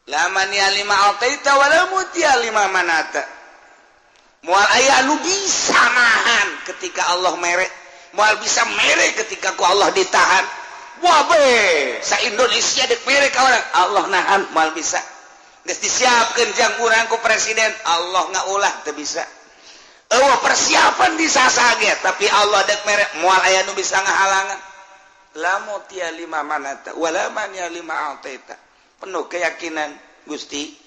La mani'a lima a'taita wala mu'tiya lima mana'ta. Moal aya nu bisa nahan ketika Allah mere, moal bisa mere ketika ku Allah ditahan. Wah be, sa Indonesia dek mere ka urang, Allah nahan moal bisa. Geus disiapkeun jang urang ku presiden, Allah ngaulah teu bisa. Eueuh persiapan di sasage, tapi Allah dek mere moal aya nu bisa ngahalangan. La mu'tiya lima mana'ta wala mani'a lima a'taita. Penuh keyakinan, Gusti,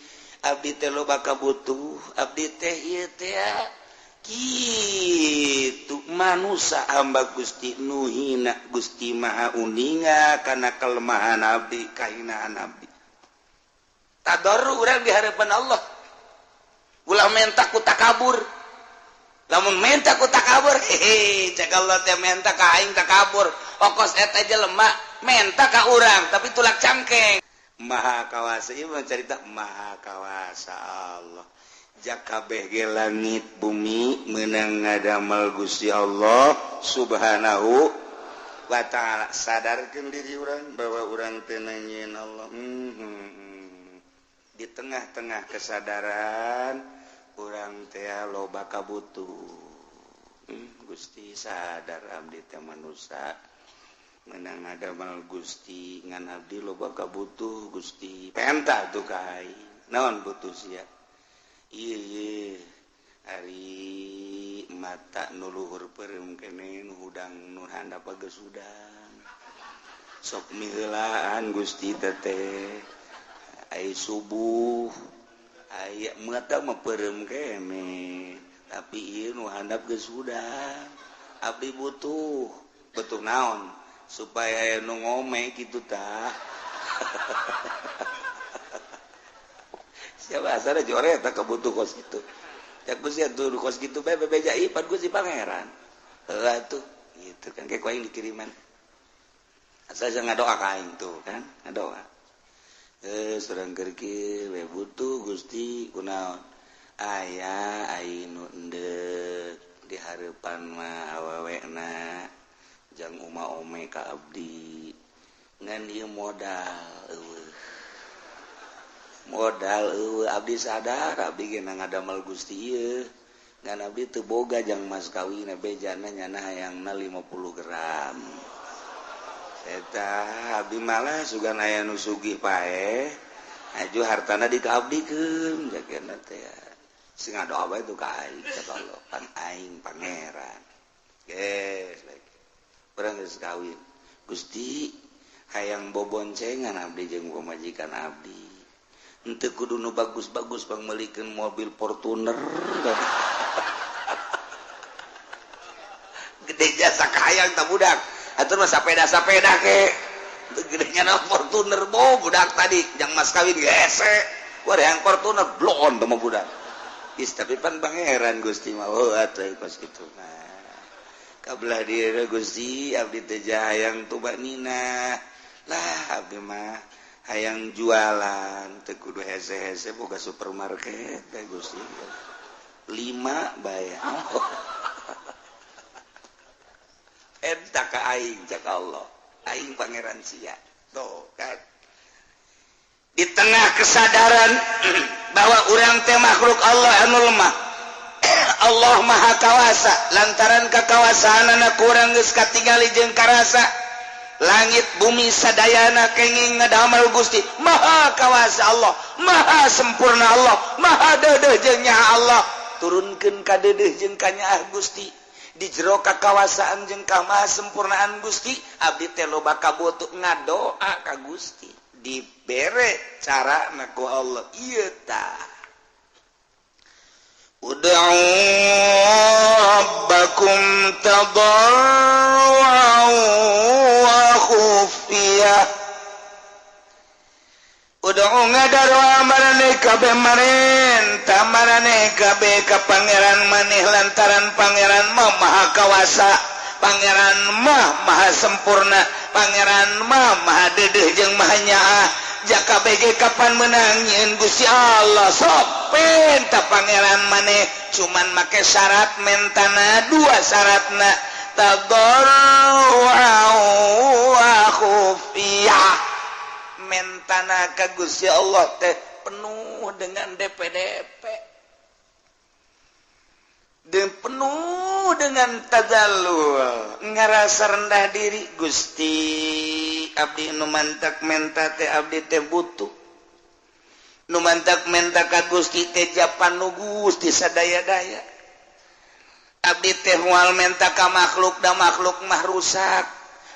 abdi teh loba kabutuh, abdi teh ieu teh kitu manusia hamba Gusti nu hina, Gusti Maha uninga kana kelemahan abdi, kahinaan abdi. Tadarru urang di hadapan Allah, ulah menta ku takabur. Lamun menta ku takabur, hehe, cek Allah teh menta ka aing takabur. Okos eta jelema menta ka urang tapi tulak cangkeng. Maha kawasa, ieu mah carita Maha Kawasa Allah. Jakabeh ge langit bumi menang ngadamel Gusti Allah Subhanahu wa Ta'ala. Sadarkeun diri urang bahwa urang teh nyieun Allah. Di tengah-tengah kesadaran urang teh loba kabutuh. Gusti, sadar abdi teh manusia menang ngadamel Gusti, ngan abdi loba kabutuh. Gusti, penta tuh ka aing. Naon butuh sia? Ieu ieu, ari mata nu luhur peureum keneh, nu hudang nu handap geus hudang, sok miheulaan Gusti teteh. Ai subuh aya mata mah peureum keneh, tapi ieu nu handap geus hudang. Abdi butuh. Butuh naon? Supaya aya nu ngome kitu tah. Siapa asal jore tak kebutuh kos gitu ya. Gusti tuh kos gitu bae bebeja ipan Gusti Pangeran. Heula tuh gitu kan, kayak aing dikiriman, asal saya ngadoa ka aing tuh kan, ngadoa surang keur we butuh Gusti. Kunaon? Aya aing nu endek di hareupan mah awewena jang uma ome ka abdi, ngan ieu modal eueuh, modal eueuh. Abdi sadar abdi ge ngadamel Gusti ieu, ngan abdi teu boga jang mas kawin. Bejana nyana hayangna 50 gram eta. Abdi malah sugan aya nu sugih paeh aju hartana dikaabdikeun jagana teh. Sing ngadoa bae tuh ka aing. Cek Allah, pan aing pangeran. Geus urang geus kawin, Gusti, hayang boboncengan abdi jeung pamajikan abdi. Henteu kudu nu bagus-bagus, pangmeulikeun mobil Fortuner gede jasa kahayang tah budak. Atuh mah sapeda-sapeda ke gedenya na Fortuner bo budak tadi jang mas kawin gese. Wah, yang Fortuner bloon teh mah budak. Is, tapi pan pangeran Gusti mah. Oh, atuh kos kitu mah kabelah diri. Gusti, abdi teh hayang tumakninah lah. Abdi mah hayang jualan teu kudu hese-hese, boga supermarket teh Gusti, lima bae. Eta ka aing. Cek Allah, aing pangeran sia. Tuh kan, di tengah kesadaran bahwa urang teh makhluk Allah anu lemah, Allah Maha Kawasa. Lantaran kakawasaan anak kurang geus katingali jeung karasa, langit bumi sadayana kenging ngadamel Gusti. Maha Kawasa Allah, Maha sempurna Allah, Maha deudeuh jeung nyaah Allah. Turunkeun ka deudeuh jeung kanyaah Gusti. Di jero kakawasaan jeung kamaha sempurnaan Gusti, abdi teh loba kabutuh, ngadoa ka Gusti, dibere cara ku Allah ieu tah. Ud'u rabbakum tadarru'an wa khufiyah. Ud'u ngadaroa maraneh kabeh, marenta maraneh kabeh ka pangeran maneh, lantaran pangeran mah Maha Kawasa, pangeran mah Maha sempurna, pangeran mah Maha deudeuh jeung Maha nyaah. Jaka BG kapan menang nyieun Gusti Allah? Sok penta pangeran maneh, cuman make syarat mentana dua syaratna: tadarru'an wa khufiyah. Menta mentana ka Gusti Allah teh penuh dengan DPDP dan penuh dengan tadallul, ngerasa rendah diri. Gusti, abdi nu mantak menta teh abdi teh butuh, nu mantak menta ka Gusti teh japan nu Gusti sadaya-daya. Abdi teh moal menta ka makhluk, da makhluk mah rusak,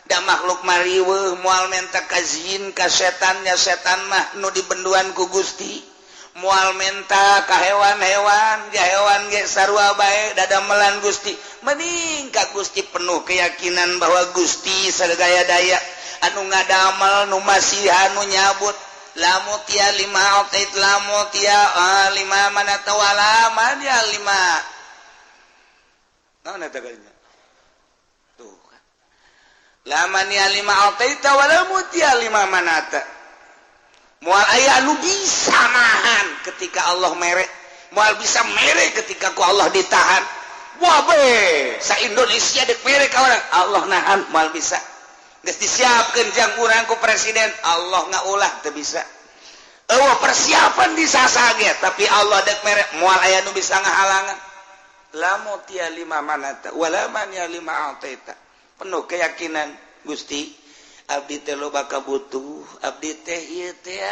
da makhluk mah riweuh. Moal menta ka jin, ka setannya, setan mah nu dibenduan ku Gusti. Moal menta ka hewan-hewan, ja hewan ge sarua bae dadamelan Gusti. Mending ka Gusti, penuh keyakinan bahwa Gusti sadaya-daya, anu ngadamel, nu masihan, nu nyabut. La mu'thiya lima a'thait, la mu'thiya lima mana'ta wala mani'a lima. Naon eta kalinya? Tuh kan. La mani'a lima a'thaita wala mu'thiya lima mana'ta. Moal aya anu bisa nahan ketika Allah mere, moal bisa mere ketika ku Allah ditahan. Wah be, sa Indonesia dek mere ka urang, Allah nahan moal bisa. Geus disiapkeun jang urang ku presiden, Allah ngaulah teu bisa. Eueuh persiapan disasage, tapi Allah dek mere moal aya nu bisa ngahalangan. La mu'thiya lima mana'ta wala mani'a lima a'thaita. Penuh keyakinan, Gusti, abdi teh loba kabutuh, abdi teh ieu teh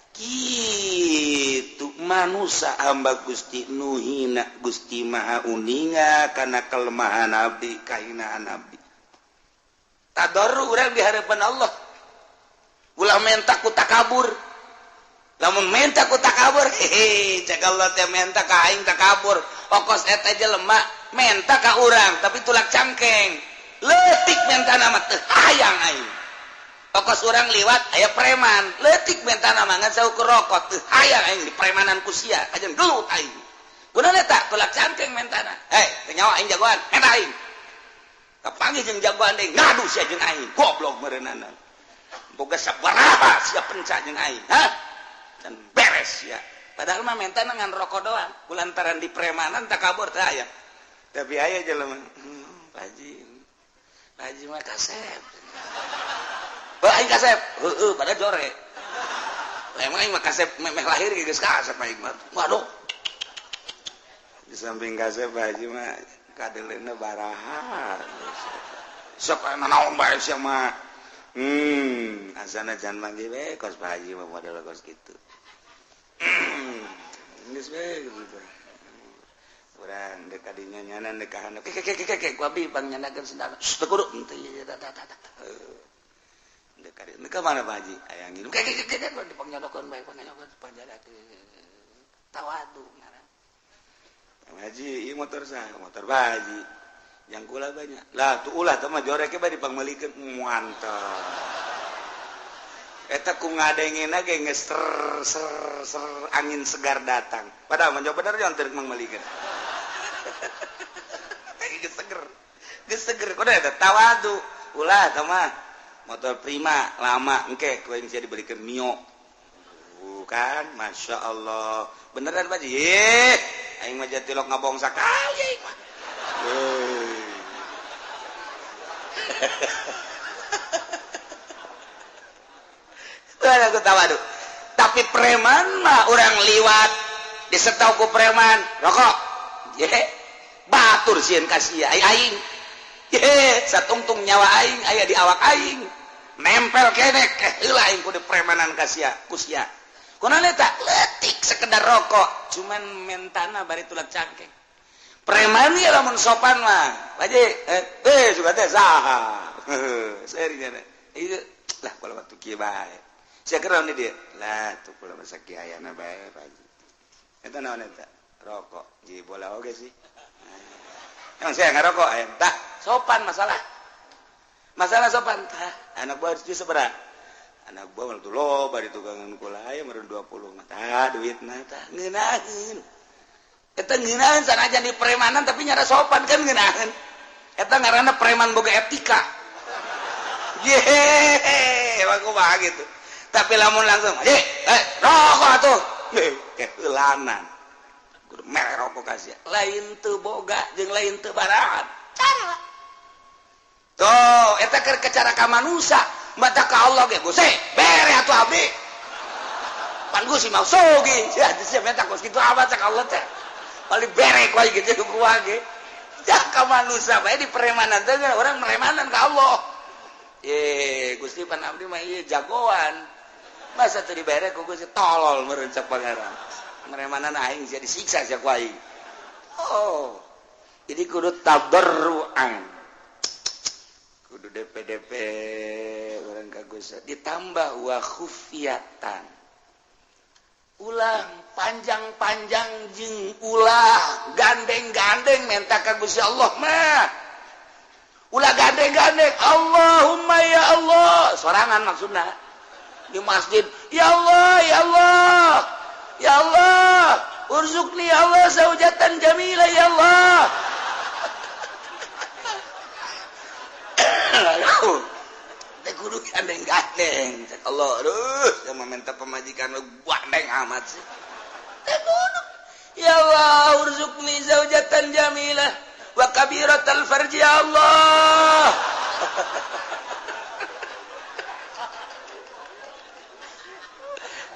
kitu manusia, hamba Gusti nu hina. Gusti Maha uninga kana kelemahan abdi, kahinaan abdi. Tadarru urang di hadapan Allah. Ulah menta ku takabur. Lamun menta ku takabur, hehe, cek Allah teh menta ka aing takabur. Okos eta jelema menta ka urang tapi tulak cangkeng, leutik menta nama, teu hayang aing. Okos urang liwat aya preman, leutik menta nama ngan saukur rokok, teu hayang aing di premanan ku sia, kajen gelut aing. Gunana eta tulak cangkeng mentana. Hei, teu nyawa aing jagoan, menta aing. Kapanggih jeung jagoan deui, ngadu sia jeung aing, goblok meureunana. Boga sabaraha sia penca jeung aing, hah? Dan beres ya. Padahal mah menta ngan rokok doang, kulantaran di premanan takabur teh aya. Tapi aya jelema, Pak Haji, Pak Haji mah kasep. Heuh, aing kasep, heueuh, padahal jore. Lah emang aing mah kasep memeh lahir geus kasep aing mah. Waduh. Di samping kasep, Pak Haji mah kadeleuna baraha. Sok naon bae sia mah. Asana jangan manggil we kos Pak Haji mah model kos kitu. Geus we gitu. Urang dek kadinya nyanan dek ka handap. Ke ke ke ke ku abdi pangnyanakeun sendal. Teu kudu henteu ieu ta ta ta. Dek kadinya ka mana Pak Haji? Aya nginum. Ke ke ke ke dipangnyodokeun bae, pangnyodokeun panjadakeun. Tawadu ngaran. Pak Haji, ieu motor saha? Motor Pak Haji. Yang kula banyak. Lah tuh ulah teh mah jorek bae dipangmeulikeun. Mantap. Eta ku ngadengena ge geus ser ser ser angin segar datang. Padahal mah bener jangan teu mangmeulikeun. Geus seger. Geus seger kudu eta tawadu. Ulah teh mah motor Prima lama, engke ku aing sia dibelikeun Mio. Bukan, Masya Allah. Beneran Pak Haji? Ih, aing mah jatilok ngabong sakali aing mah. Aku tawadu. Tapi preman mah orang liwat disetau ku preman rokok. Ye, batur sieun ka sia aing. Ye, satungtung nyawa aing aya di awak aing. Nempel keneh heula aing kudu premanan ka sia, ku sia. Kunaon eta? Leutik sekedar rokok, cuman mentana bari tulak cangkeng. Preman ya lamun sopan mah. Pak Haji, suka teh saha. Seri nya. Ieu lah kalau waktu kieu bae. Sia keur ni dia. Lah tuh kula masa kieu ayana bae Pak Haji. Eta naon eta? Rokok. Ji bola oge sih. Emang saya ngarokok aya. Tah, sopan masalah. Masalah sopan tah. Anak buah harus sabaraha? Anak buah mah tuh loba di tukangan kula aya meureun 20 mah. Tah duitna tah ngeunaheun. Eta ngeunaheun sanajan di premanan tapi nyara sopan kan ngeunaheun. Eta ngaranna preman boga etika. Yehehe, emang kumaha gitu. Tapi lamun langsung, rokok atuh. Keheulanan. Kudu mere rokok ka sia. Lain teu boga jeung lain teu barahat. Cara. Tuh, eta keur kecara ka manusia, mata ka Allah ge Gusti, bere atuh abdi. Pan Gusti mau sogi. Ya sia minta kos kitu amat cak Allah teh. Paling berek wae gitu ku ge. Jaka manusia bae di premanan teh orang meremanan ka Allah. Eh Gusti pan abdi mah ieu jagoan. Masa teu dibere ku Gusti tolol meureun cak pangeran. Meremanan aing sia disiksa sia ku aing. Oh. Jadi kudu tadarruan. Kudu DPDP orang ka Gusti ditambah wa khufiyatan. Ulah panjang-panjang jeung ulah gandeng-gandeng menta ka Gusti Allah mah. Ulah gandeng-gandeng Allahumma ya Allah sorangan maksudna di masjid ya Allah ya Allah ya Allah urzuqni ya Allah zaujatan jamila ya Allah. Teh kudu gandeng-gandeng cek Allah aduh sama minta pemajikan lu gandeng amat sih. Teh kudu ya Allah urzuqni zaujatan jamilah wa kabiratal farji ya Allah.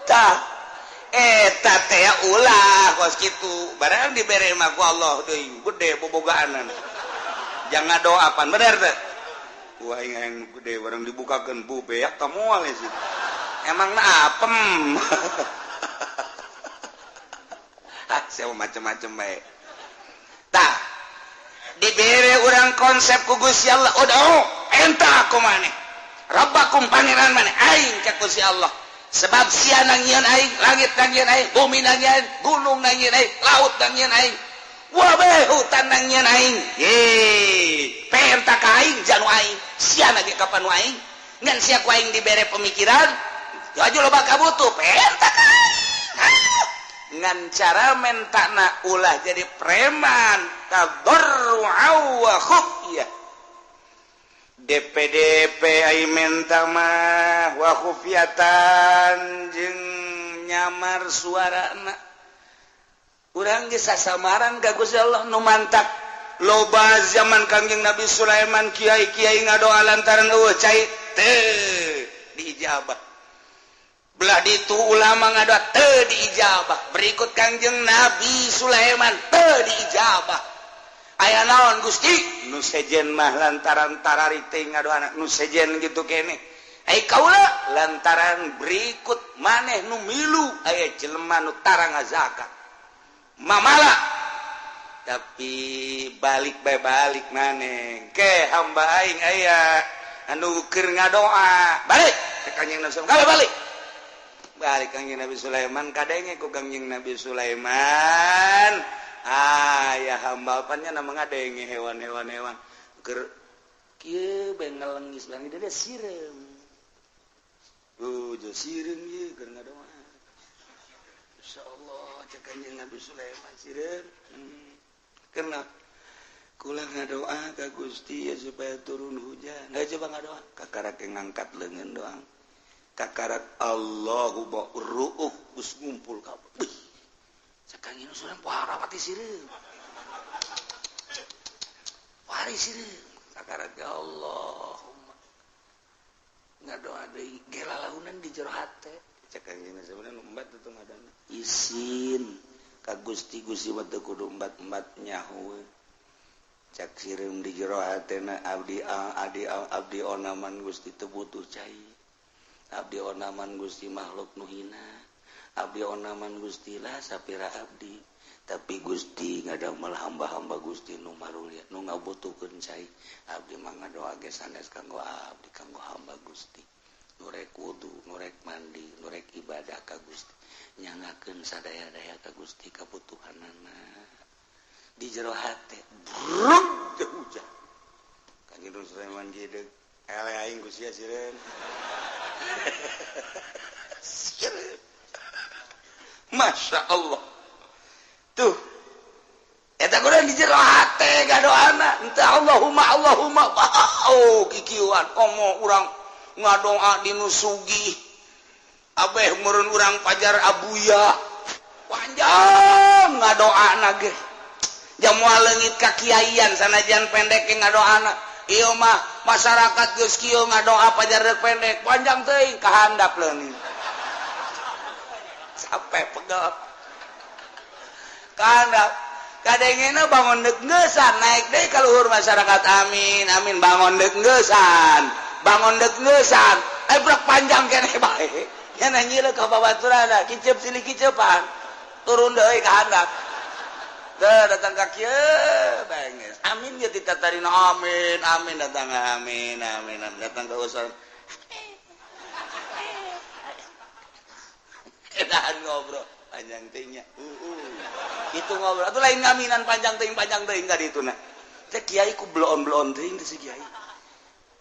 Tah eta teh ulah kos kitu barang dibere mah ku Allah deui gede bobogaanan. Jangan doa pan bener teh. Wah yang gede barang dibukakeun bu beak ta moal sih. Emangna apem. Ah sia macem-macem bae. Tah dibere urang konsep ku Gusti Allah udah enta aku maneh. Rabbakum pangeran maneh aing ka Gusti Allah. Sebab sia nangieun aing, langit nangieun aing, bumi nangieun, gunung nangieun aing, laut nangieun aing, wabeh hutan nangieun aing. Ye, penta ka aing janu aing, sia lagi kapan nu aing? Ngan sia ku aing dibere pemikiran, aju loba kabutuh, penta ka aing. Ngan cara mentana ulah jadi preman, tadarru'a wa khufyah. DPDP ai menta mah wa khufyatan jeung nyamar suarana. Urang geus sasamaran ka Gusti Allah nu mantak loba zaman Kangjeng Nabi Sulaiman kiai-kiai ngadoa lantaran eueuh cai teu diijabah. Belah ditu ulama ngadoa teu diijabah. Berikut Kangjeng Nabi Sulaiman teu diijabah. Aya naon Gusti nu sejen mah lantaran tarari teh ngadoana nu sejen gitu kene ai kaula lantaran berikut maneh nu milu aya jelema nu tara ngazakat mamala tapi balik bae balik maneh ke hamba aing aya anu keur ngadoa balik ka Kangjeng Nabi Sulaiman balik balik Kangjeng Nabi Sulaiman kadenge ku Kangjeng Nabi Sulaiman. Ah ya hamba apanya nama ngadenge hewan-hewan hewan ger kieu bae ngelengis bang dia sireum. Jo sireum ieu keur ngadoa. Insyaallah cek Kanjeng Nabi Sulaiman sireum. Karena kula ngadoa ka Gusti ya supaya turun hujan. Enggak coba ngadoa, kakarak ngangkat leungeun doang. Kakarak Allahu ba'ruuh geus ngumpul kabeh. Sekarang ini sudah parawati sireum. Pari sireum. Sakarat ya Allahumma. Ngadoa deui gela launan di jero hate. Cek kanjeng sebenarnya embat teu ngadana. Isin ka Gusti Gusti mah teu kudu embat-embat nyaho. Cek sireum di jero hatena abdi abdi abdi onaman Gusti teu butuh cai. Abdi onaman Gusti makhluk nu hina. Abdi onaman Gusti lah sapira abdi tapi Gusti ngadamel hamba-hamba Gusti nu marulia nu ngabutuhkeun cai abdi mah ngadoa ge sanes kanggo abdi kanggo hamba Gusti nu rek wudu nu rek mandi nu rek ibadah ka Gusti nyangakeun sadaya-daya ka Gusti kabutuhanana di jero hate bruk teu hujan Kanjeng Sulaiman geudeuk eleh aing Gusti sireun sireun. Masya Allah tuh eta kurang di jero hate gadoana ente Allahumma Allahumma oh kikiuan komo urang ngadoa di nu sugih abeh meureun urang pajar abuya panjang ngadoana ge jamoal leungit ka kiaian sanajan pendek ge ngadoana ieu mah masyarakat geus kieu ngadoa pajar rek pendek panjang teuing kahandap leungit. Capek pegel. Kana kadengena bangun deuk ngeusan naik deui ka luhur masyarakat amin amin bangun deuk ngeusan. Bangun deuk ngeusan. Eh brek panjang keneh bae. Nya nanyieun ka babaturanna kiceup silih kiceupan. Turun deui ka handap. Teu datang ka kieu bae geus. Amin ge ditatarina amin amin datang amin amin datang ka usul. Edan ngobrol panjang teuing nya. Itu ngobrol atuh lain ngaminan panjang teuing ka dituna. Teh kiai ku bloon-bloon teuing teh si kiai.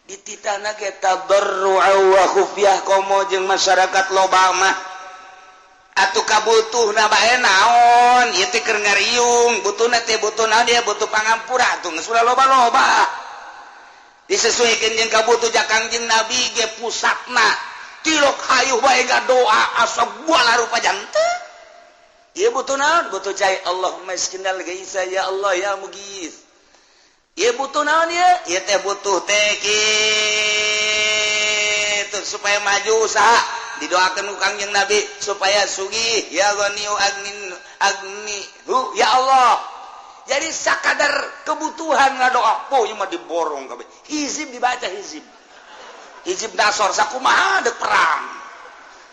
Dititahna ge tadarru'a wa khufyah komo jeung masyarakat loba mah. Atuh kabutuhna bae naon? Ieu teh keur ngariung, butuhna teh butuh naon dia butuh pangampura atuh geus ulah loba-loba. Disesuaikan jeung kabutuh ja Kangjeng Nabi ge pusatna. Tilok hayuh bae ngadoa asa buala rupa janten. Ieu butuh naon? Butuh cai Allahumma iskinal gaisa ya Allah ya mugis. Ieu butuh naon ieu? Ieu teh butuh teh kitu supaya maju usaha. Didoakeun ku Kangjeng Nabi supaya sugih ya ghaniyu agnin agni hu ya Allah. Jadi sakadar kebutuhan ngadoa, poh ieu mah diborong kabeh. Hizib dibaca hizib. Hizib dasor sakumaha dek perang.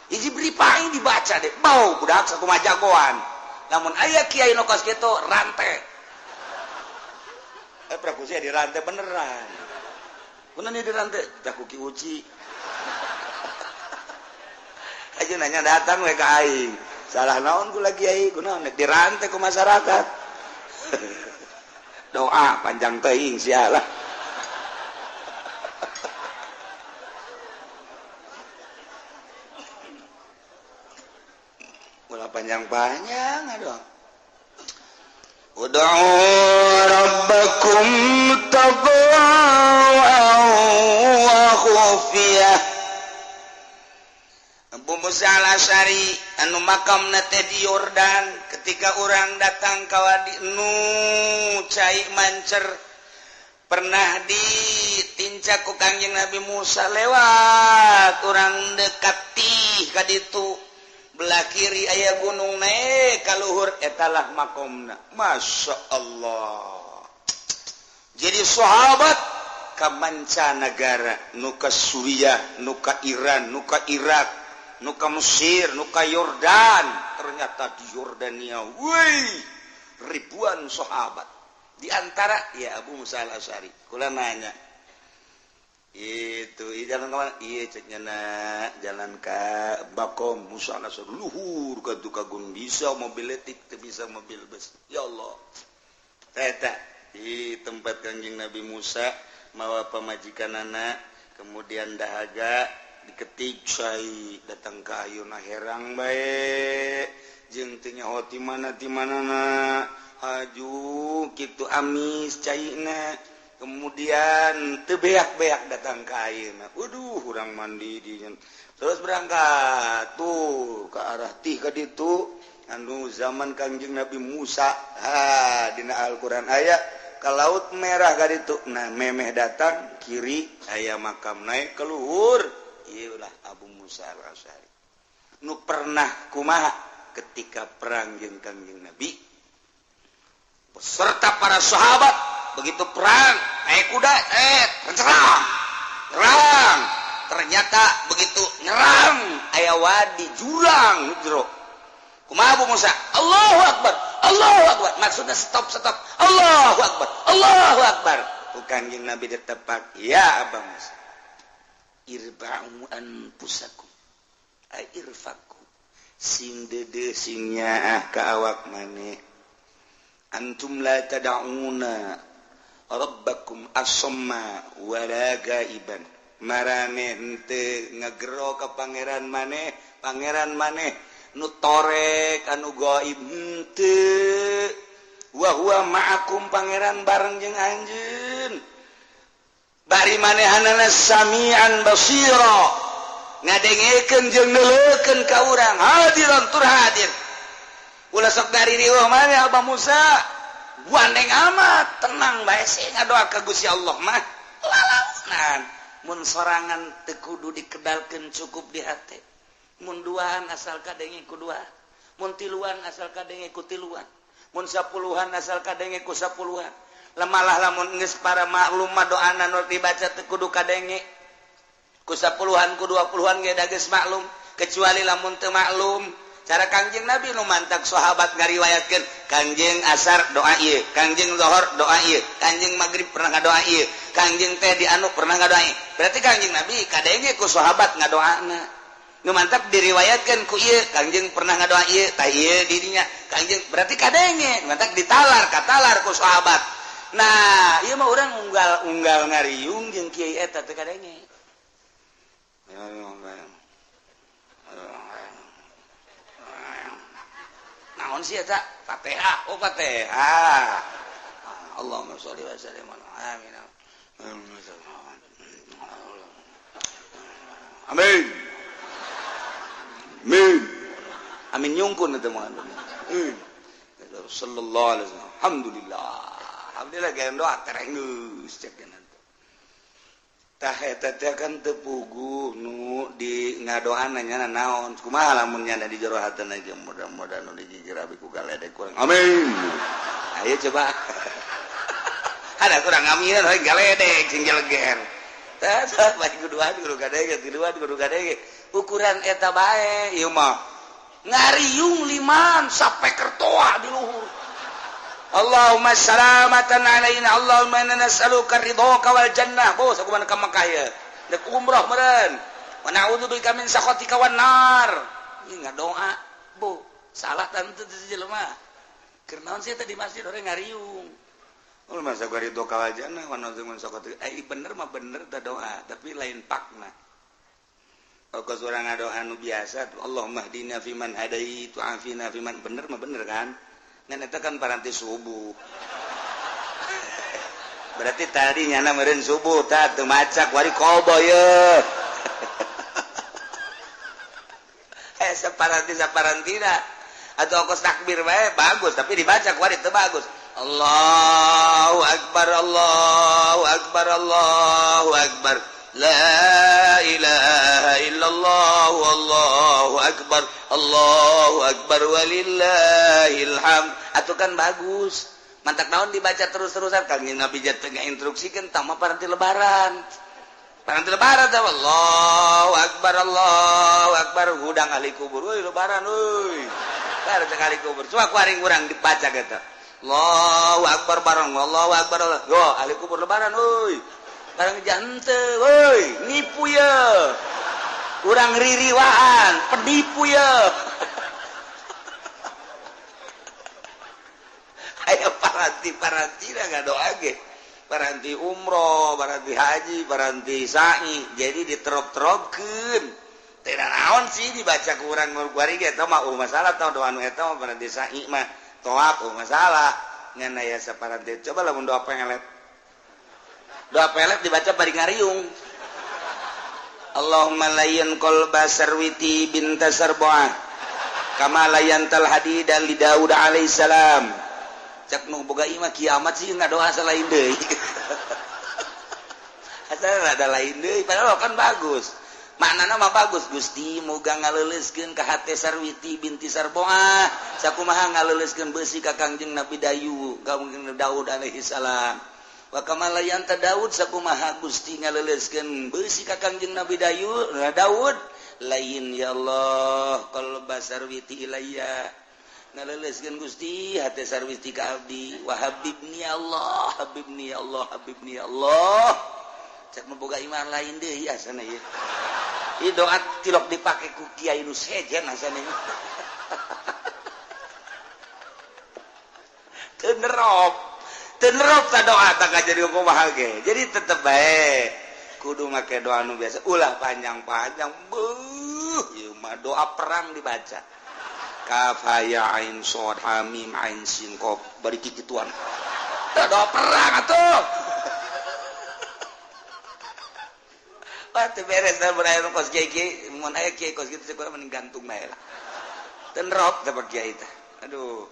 Hizib ripai dibaca deh. Bau budak sakumaha jagoan. Namun aya kiai nu kos kitu rantai. Praku sia dirantai beneran. Bener nih dirantai, tah ku Ki Uci. Aja nanya datang we ka aing. Salah naon kula kiai, kunaon dirantai ku masyarakat. Doa panjang teuing sia lah. Ulah panjang-panjang aduh. Ud'u rabbakum tadarru'an wa khufiyah. Abu Musa al-Asy'ari anu makamna teh di Yordan ketika urang datang ka wadi nu cai mancer pernah ditincak ku Kangjeng Nabi Musa lewat urang dekati ka ditu belah kiri aya gunung naik ka luhur etalah makomna. Masya Allah. Jadi sahabat ka mancanagara nu ka Suriah, nu ka Iran, nu ka Irak, nu ka Mesir, nu ka Yordan. Ternyata di Yordania woi ribuan sahabat. Di antara ya Abu Musa al-Asy'ari. Kula nanya itu jalan ke mana? Iya ceknya nak jalan ke Bakom Musa al-Asy'ari luhur ka gunung bisa mobil letik teu bisa mobil bus. Ya Allah. Eta di tempat Kangjeng Nabi Musa mawa pamajikanana kemudian dahaga diketik cai datang ka ayeuna herang bae jeung teu nyaho ti mana ti manana haju kitu amis caina kemudian teu beak-beak datang ka ayeuna waduh urang mandi di terus berangkat tuh ke arah tih ka ditu anu zaman Kangjeng Nabi Musa ha dina Al-Qur'an aya ka Laut Merah ka ditu nah memeh datang kiri aya makam naik ke luhur ieu lah Abu Musa al-Asy'ari nu pernah kumaha ketika perang jeung Kangjeng Nabi beserta para sahabat begitu perang naik kuda serang perang ternyata begitu nyerang aya wadi jurang jero kumaha Abu Musa Allahu Akbar Allahu Akbar maksudnya stop stop Allahu Akbar Allahu Akbar ku Kangjeng Nabi ditepak ya Abu Musa irba'u anfusakum ay irfaku sing deudeuh sing nyaah ka awak maneh antum la tad'una rabbakum asamma wala gaiban marane henteu ngagero ka pangeran maneh pangeran maneh nu torek anu gaib henteu wa huwa ma'akum pangeran bareng jeung anjeun bari manehanana samian basira ngadengekeun jeung neuleukeun ka urang hadiran tur hadir ulah sok dari riweuh maneh Abah Musa gandeng amat tenang bae sih ngadoa ka Gusti Allah mah lalaunan mun sorangan teu kudu dikedalkeun cukup di hate mun duaan asal kadenge ku dua. Mun tiluan asal kadenge ku tiluan, mun sapuluhan asal kadenge ku sapuluhan. Lemalah lamun geus para maklum mah doana nu dibaca teu kudu kadenge ku sapuluhan ku 20-an ge da geus maklum, kecuali lamun teu maklum. Cara Kangjeng Nabi nu mantak sahabat ngariwayatkeun, Kangjeng asar doa ieu, Kangjeng zuhur doa ieu, Kangjeng maghrib pernah ngadoa ieu, Kangjeng teh di anu pernah ngadoa ieu. Berarti Kangjeng Nabi kadenge ku sahabat ngadoana. Nu mantap diriwayatkeun ku ieu, Kangjeng pernah ngadoa ieu, tah ieu di dinya. Kangjeng berarti kadenge, mantak ditalar katalar ku sahabat. Nah, ieu mah urang unggal-unggal ngariung jeung kiai eta teu kadenge. Naon sih eta? Fatihah. Oh, Fatihah. Allahumma sholli wa sallim ala amin. Amin. Amin. Amin nyungkun eta mah. Sallallahu alaihi wasallam. Alhamdulillah. Alhamdulillah gaya doa terenggeus cek nanti. Tah eta teh kan teu puguh nu di ngadoana nya naon. Kumaha lamun nya di jero hatena jeung mudah-mudahan nu digigir abi ku galedek kurang. Amin. Ayo coba. Ada kurang amin we galedek sing jeleger. Tah tah bae kuduan kudu kadenge tiluan kudu kadenge. Ukuran eta bae ieu mah. Ngariung liman sampai kertoa di luhur. Allahumma salamatan alaina Allahumma inna nas'aluka ridhoka wal jannah. Bos aku mana ka Mekah ya. Dek umroh meureun. Wa na'udzubika min sakhatika wan nar. Ieu ngadoa, Bu. Salah tante teh jelema. Keur naon sih teh di masjid urang ngariung. Allahumma nas'aluka ridhoka wal jannah wa na'udzubika min sakhatika. Bener mah bener teh doa, tapi lain pakna. Kalau urang ngadoa nu biasa, Allahumma hdina fiman hadait wa afina fiman, bener mah bener kan? Ngan eta kan paranti subuh. Berarti tadi nyana meureun subuh tah teu macak wari kobo ye. Saparanti saparantina atau kos takbir bae bagus tapi dibaca kuari teu bagus. Allahu akbar Allahu akbar Allahu akbar. La ilaha illallah wallahu akbar Allahu akbar walillahil hamd. Atuh kan bagus. Mantak naon dibaca terus-terusan Kangjeng Nabi teh ngainstruksikeun tah mah paranti lebaran. Paranti lebaran teh Allahu akbar Allahu akbar hudang ahli kubur euy lebaran euy. Bar teh ahli kubur. Coba ku aring urang dibaca kitu. Allahu akbar bareng Allahu akbar. Yo ahli kubur lebaran euy. Barang jante, woi, nipu ya, kurang ririwaan, penipu ya. Ayo paranti dah nggak doa ge, paranti umroh, paranti haji, paranti sa'i, jadi diterop-teropkeun. Tidak naon sih dibaca kurang ngurang ge, eta mah masalah tau doa nu eta mah paranti sa'i mah toap masalah. Ngan aya saparanti coba lamun doa pengelet. Doa pelet dibaca bari ngariung. Allahumma layyan qalba sarwiti binta sarbuah kama layyantal hadida li Daud alaihissalam. Cak nu boga imah kiamat sih ngadoa salain deui. Asal ada lain deui padahal kan bagus. Maknana mah bagus Gusti muga ngaleuleuskeun ka hate Sarwiti binti Sarbuah sakumaha ngaleuleuskeun beusi ka Kangjeng Nabi Dayu ka Kangjeng Daud alaihissalam. Wa kama layanta Daud sakumaha Gusti ngaleuleuskeun beusi ka Kangjeng Nabi Dayu Daud lain ya Allah qalba sarwiti ilayya ngaleuleuskeun Gusti hate sarwiti ka abdi wa habibni ya Allah habibni ya Allah habibni ya Allah. Cek nu boga iman lain deui asana ieu. Ieu doa tilok dipake ku kiai nu sejen asana ieu. Teu nerop. Tenerop ta doa tak jadi kumaha ge. Jadi tetep bae kudu make doa nu biasa ulah panjang-panjang. Beuh, ieu mah doa perang dibaca. Kaf ha ya ain shad ha mim ain sin qaf bari kikituan. Tah doa perang atuh. Wah teu beres da mun aya kos kiai mun aya kiai kos kitu kurang mending gantung bae lah. Tenerop teh kiai teh. Aduh.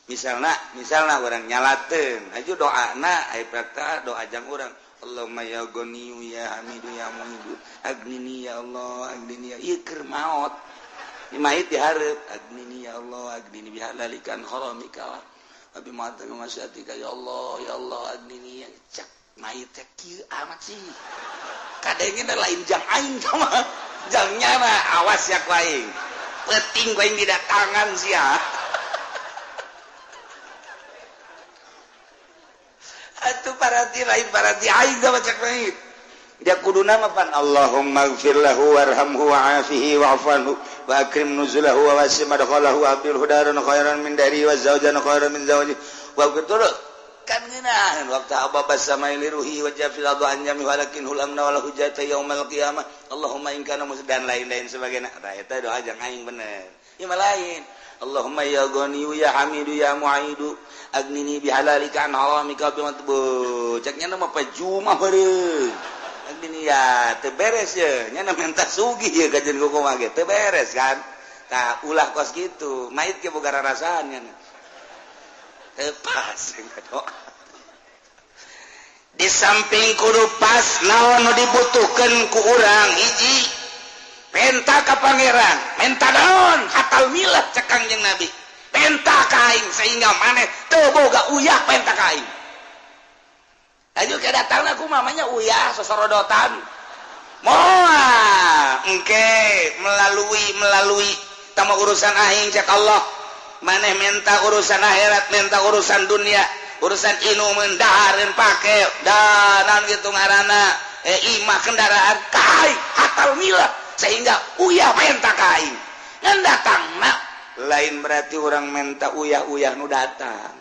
Misalnya orang nyalateun aju doana aya prakta doa jang urang Allahumma ya ghaniyu ya hamidu ya muhidu agnini ya Allah agnini ya ieu keur maot. Mayit dihareup agnini ya Allah agnini bihalalika an haramika wa bi ma'atika masyatika ya Allah ya Allah agnini ya cak mayit teh kieu amat sih kadengena lain jang aing mah jang nyana awas ya ku aing penting ku aing didatangan sia atuh parati lain parati aing mah cak mayit dia kuduna mah pan Allahumma ighfir lahu warhamhu wa'afihi wa'fu anhu wa akrim nuzulahu wa wasi' madkhalahu wa abdilhu daran khairan min dari wa zawjan khairan min zawji wa betul kan ngeunaheun waktu ababa samai liruhi wa jafil adu anjami walakin hulamna wala hujjata yaumal qiyamah Allahumma in kana dan lain-lain sebagainya. Tah eta doa jang aing bener ieu mah lain Allahumma ya ghani ya hamidu ya mu'idu agnini bihalalika an haramika bi matbu cek nya mah pajumah beureum agnini ya teu beres ye nya menta sugih ye kajeun kumaha ge teu beres kan tah ulah kos kitu mayit ge boga rarasaan nya teu pas doa. Di samping kudu pas naon nu dibutuhkeun ku urang hiji penta ka pangeran menta naon hatal milah cek Kangjeng Nabi penta ka aing sehingga maneh teu boga uyah penta ka aing. Ayo ke datang aku mamanya uyah sosorodotan moal engke melalui tama urusan aing cek Allah maneh minta urusan akhirat minta urusan dunia urusan inumeun dahareun pake danan gitu ngaranna imah kendaraan kai hatal milah sehingga uyah menta ka aing ngan datangna lain berarti orang menta uyah-uyah nu datang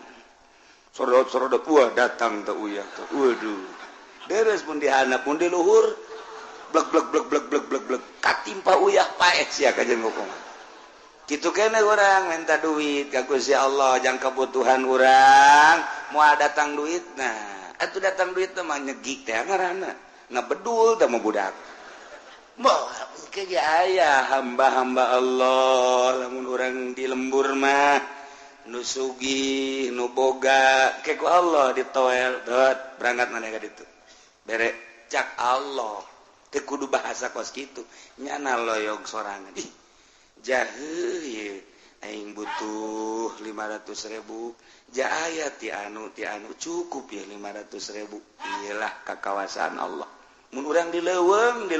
sorodot-sorodot wah datang teh uyah teh waduh deres mun dihandap mun di luhur blek blek blek blek blek blek blek katimpa uyah paeh sia kajeun ngomong kitu kene urang minta duit ka Gusti Allah jang kebutuhan urang moal datang duitna atuh datang duit teh mah nyegik teh ngaranna ngabedul teh mah budak moal ke ge aya hamba-hamba Allah lamun urang di lembur mah nu sugih nu boga ke ku Allah ditoel dot berangkat maneh ka ditu bere cak Allah teu kudu bahasa kos kitu nyana loyog sorangan ih jaheuh ye aing butuh 500.000 ja aya ti anu cukup ya 500.000 iyalah kakawasaan Allah mun urang di leuweung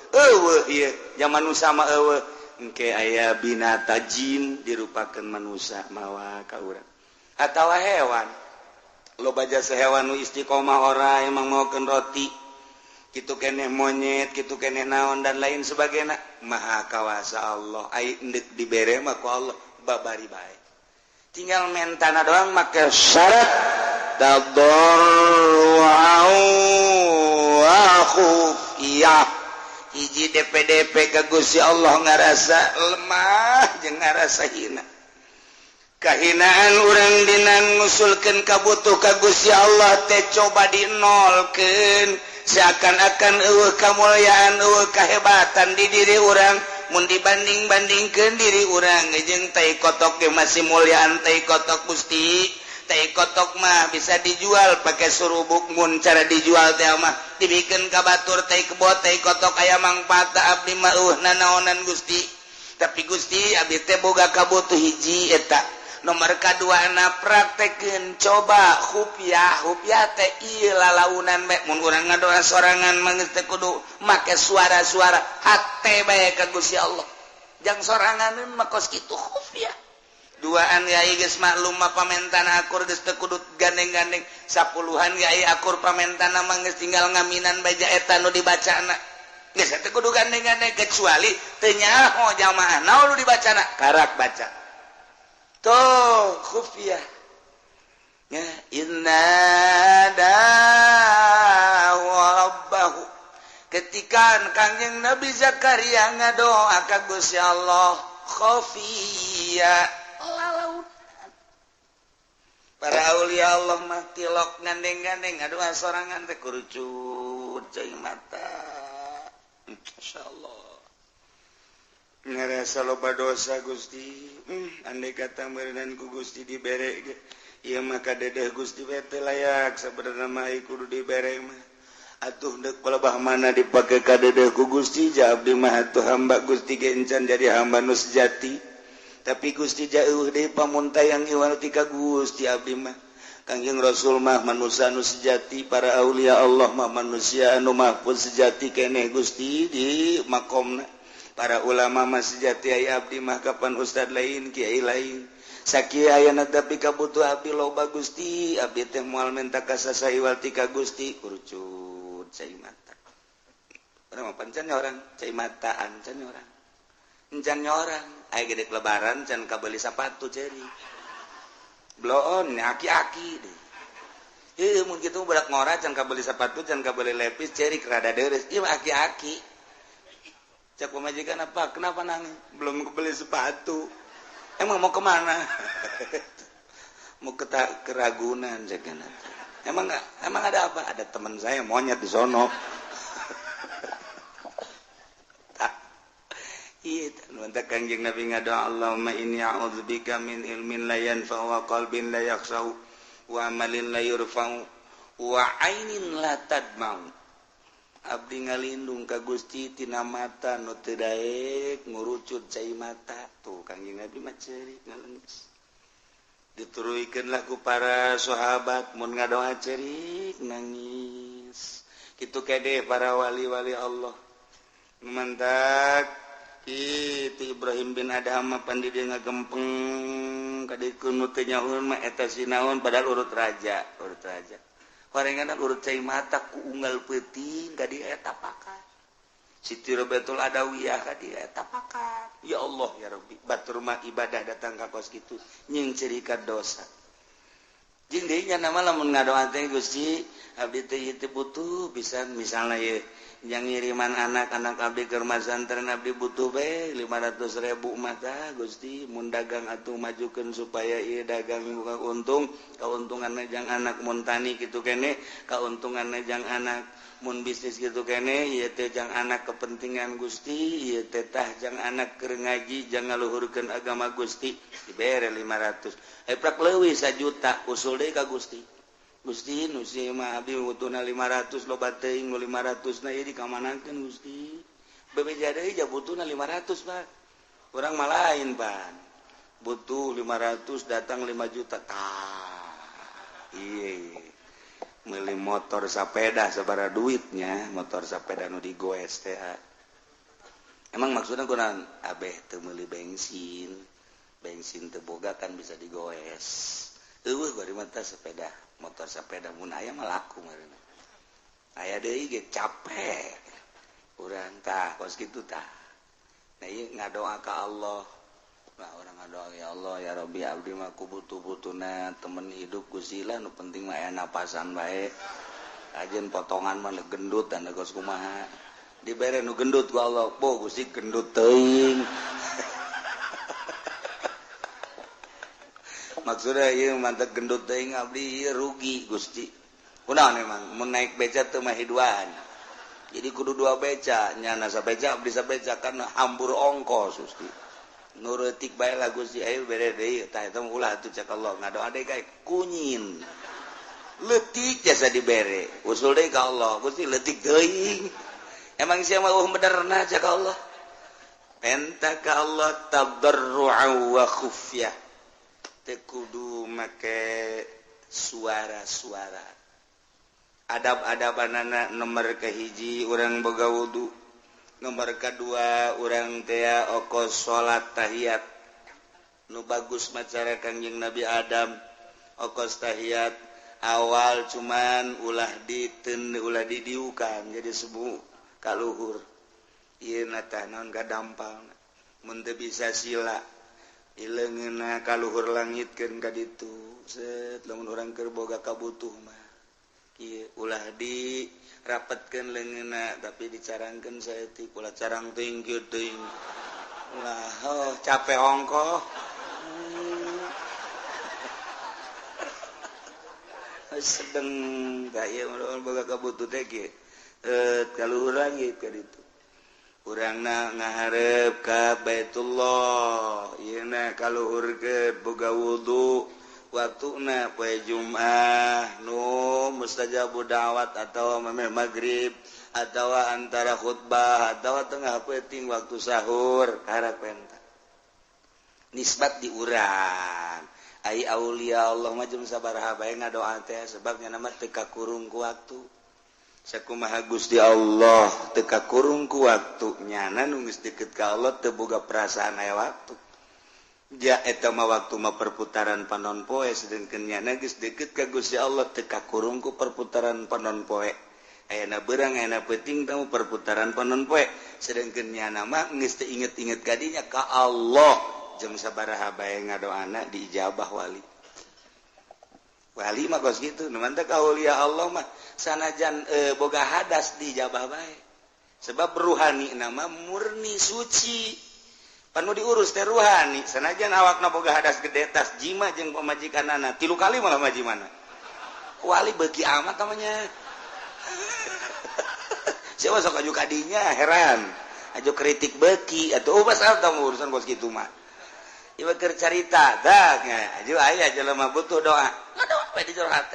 eueuh ieu zaman nu sama eueuh engke aya binata jin dirupakeun manusia mawa ka urang atawa hewan loba jasa hewan nu istiqomah ora emang maokeun roti kitu keneh monyet kitu keneh naon dan lain sebagainya maha kawasa Allah ai endek dibere mah ku Allah babari bae tinggal mentana doang make syarat tadarru'u wa khufiyah hiji DPDP ka Gusti Allah ngarasa lemah jeung ngarasa hina kahinaan urang dina ngusulkeun kabutuh ka Gusti Allah teh coba dinolkeun seakan-akan eueuh kamulyaan eueuh kahebatan di diri urang mun dibanding-bandingkeun diri urang jeung tai kotok ge masih mulyaan tai kotok Gusti tai kotok mah bisa dijual pakai surubuk mun cara dijual teh mah dibikeun ka batur tai kebo tai kotok aya mangfaat abdi mah eueuh nanaonan Gusti tapi Gusti abdi teh boga kabutuh hiji eta nomor kadua na praktekeun coba khufiah khufiah teh ieu lalaunan bae mun urang ngadoa sorangan mah geus teu kudu make suara-suara hate bae ka Gusti Allah jang soranganeun mah kos kitu khufiah duaan yai geus maklum mah pamentana akur geus teu kudu gandeng-gandeng sapuluhan yai akur pamentana mah geus tinggal ngaminan baja eta nu dibacana geus teu kudu gandeng-gandeng kecuali teu nyaho jamaah naon nu dibacana karak baca tuh khufiyah ya inna da'a rabbahu ketika Kangjeng Nabi Zakaria ngadoa ka Gusti Allah khafiyah lalaunan para aulia Allah mah tilok gandeng-gandeng ngadoa sorangan teh kurucut cai mata masyaallah ngarasa loba dosa Gusti andai kata meureunan ku Gusti dibere ge ieu mah kadedeh Gusti we teu layak sabenerna mah kudu dibere mah Atuh deuk palebah mana dipake ka deudeuh ku Gusti ja abdi mah atuh hamba Gusti ge encan jadi hamba nu sejati. Tapi Gusti jauh deui pamuntayang iwal ti ka Gusti abdi mah. Kangjeng Rasul mah manusia nu sejati, para aulia Allah mah manusia anu mahfuz sejati keneh Gusti di makomna. Para ulama mah sejati aya abdi mah kapan ustad lain kiai lain. Sakieu ayana tapi kabutuh abdi loba Gusti, abdi teh moal menta ka saha iwal ti ka Gusti kurucut cai mata. Urang mah pancan orang cai mataan can orang. Encan orang aya gede lebaran can kabeuli sapatu ceri. Bloon aki-aki deh. Heuh mun kitu budak ngora can kabeli sepatu can kabeli lepis cerik rada deres. Ieu aki-aki. Cak pamajikan apa? Kenapa nangis? Belum kebeli sepatu. Emang mau kemana? Mau ke Ragunan cek. Emang emang ada apa? Ada teman saya monyet di sono. Iya, mantap Kangjeng Nabi ngadoa Allahumma inni a'udzubika min ilmin la yanfa'u wa qalbin la yakhsha'u wa amalin la yurfa'u wa ainin la tadma'u. Abdi ngalindung ka Gusti tina mata nu teu daek ngurucut cai mata. Tuh Kangjeng Nabi mah ceurik ngalengis. Dituruikeun lah ku para sahabat mun ngadoa ceurik nangis. Kitu kede para wali-wali Allah. Mantak itu Ibrahim bin Adham mah pandi dia ngagempeng kadikeun nu teu nyaun mah eta sinaon padahal urut raja, urut raja. Horenganna urut cai mata ku unggal peuting ka dieu eta pakat. Siti Robiatul Adawiyah ka dieu eta pakat. Ya Allah ya Rabbi, batur mah ibadah datang ka kos kitu nying cerika dosa. Jeung deui nya nama lamun ngadoa teh Gusti abdi teh ieu teh butuh pisan misalna ieu yang ngiriman anak-anak abdi ke rumah santren abdi butuh be 500.000 mah tah Gusti mun dagang atuh majukeun supaya ieu dagang buka untung kauntunganna jang anak mun tani kitu keneh kauntunganna jang anak mun bisnis kitu keneh ieu teh jang anak kepentingan Gusti ieu teh tah jang anak keur ngaji jang ngaluhurkeun agama Gusti dibere 500 prak leuwih 1 juta usul deui ka Gusti. Gusti nu si mah abdi butuhna 500 loba teuing nu 500 na ieu dikamanakeun Gusti. Bebeja deui ja butuhna 500 Pak. Urang mah lain Pan. Butuh 500 datang 5 juta tah. Ieu meuli motor sapeda sabaraha duitnya, motor sapeda nu digoes teh. Emang maksudna kunaon? Abeh teu meuli bensin. Bensin teu boga kan bisa digoes. Eueuh bari mah tah sepeda. Motor sepeda mun aya mah laku meureun. Aya deui ge capek. Urang tah kos kitu tah. Nah ieu ngadoa ka Allah. Nah urang ngadoa ya Allah ya Rabbi abdi mah ku butuh-butuhna temen hidup Gusti lah nu penting mah aya napasan bae. Ajeun potongan mah gendut dan kos kumaha. Dibere nu gendut ku Allah. Boh Gusti gendut teuing. Maksudnya ieu mantep gendut teuing abdi ieu rugi Gusti. Kunaon emang mun naik beca teu mah hiduan. Jadi kudu dua beca, nyana sabeca abdi sabeca kan hambur ongkos Gusti. Nu reutik bae lah Gusti ayo bere deui tah eta mah ulah atuh cek Allah ngadoa deui kae kunyin. Leutik jasa dibere, usul deui ka Allah Gusti leutik teuing. Emang sia mah eueuh benerna cek Allah. Penta ka Allah tadarru'a wa khufyah. Kudu make suara-suara adab-adabanana nomor kahiji urang boga wudu, nomor kadua urang tea okos salat tahiyat nu bagus macara Kangjeng Nabi Adam okos tahiyat awal cuman ulah diten ulah didiukan jadi sebu kaluhur ieu na tah naon kadampal mun teu bisa sila ileungeunna kaluhur langitkeun ka ditu set lamun urang keur boga kabutuh mah kieu ulah di rapetkeun leungeunna tapi dicarangkeun saeutik ulah carang teuing kieu teuing ulah oh capek ongkoh sedeng tah ieu mun boga kabutuh teh kieu kaluhur langit ka ditu urangna ngaharep ka Baitullah ieuna kaluhurkeun boga wudu waktuna poe Jumat nu mustajabu da'wat atau memeh maghrib atau antara khutbah atau tengah peuting waktu sahur karak penta nisbat di urang ai aulia Allah mah jeung sabaraha bae ngadoa teh sebabnya nama teu kakurung ku waktu. Sakumaha Gusti Allah teu kakurung ku waktu nyana nu geus deukeut ka Allah teu boga perasaan aya waktu. Ja eta mah waktu mah perputaran panon poe sedengkeun nyana geus deukeut ka Gusti Allah teu kakurung ku perputaran panon poe. Ayeuna beurang ayeuna peuting tamu perputaran panon poe sedengkeun nyana mah geus teu inget-inget ka dinya ka Allah jeung sabaraha bae ngadoana diijabah wali. Wali mah kos kitu nu mantep aulia Allah mah sanajan boga hadas diijabah bae. Sebab ruhani nama murni suci. Pan nu diurus teh ruhani sanajan awakna boga hadas gede tas jima jeung pamajikanana 3 kali malah majimana. Wali beuki amat namanya. Siapa sok aju kadinya heran aju kritik beki atau pasal tamu urusan bos gitu mah ieu keur carita tah aju aya jelema butuh doa ngadoa we di jero hate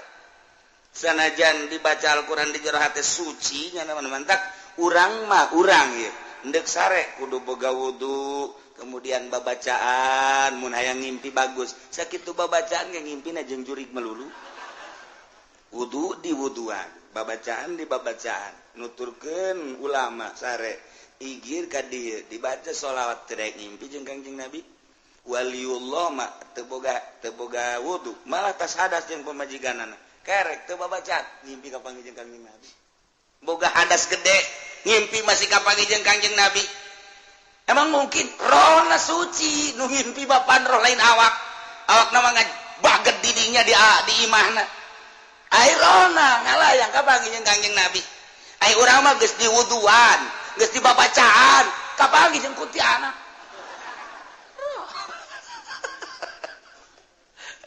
sanajan dibaca Al-Qur'an di jero hate suci nya mantak urang mah urang ieu endek sare kudu boga wudu kemudian babacaan mun hayang ngimpi bagus sakitu babacaan ge ngimpina jeung jurig melulu wudu di wuduan babacaan di babacaan nuturkeun ulama sare igir ka dieu dibaca sholawat teu daek ngimpi jeung Kangjeng Nabi waliullah mah teu boga wudu malah tas hadas jeung pamajikanana kerek teu babacaan ngimpi ka panggih jeung Kangjeng Nabi boga hadas gede ngimpi masih ka panggih jeung Kangjeng Nabi emang mungkin rohna suci nu ngimpi bapan roh lain awak awakna mah baget didinya di imahna ai rohna ngalayang ka panggih jeung Kangjeng Nabi ai urang mah geus diwuduan geus dibabacaan kapanggih jeung kuntianak.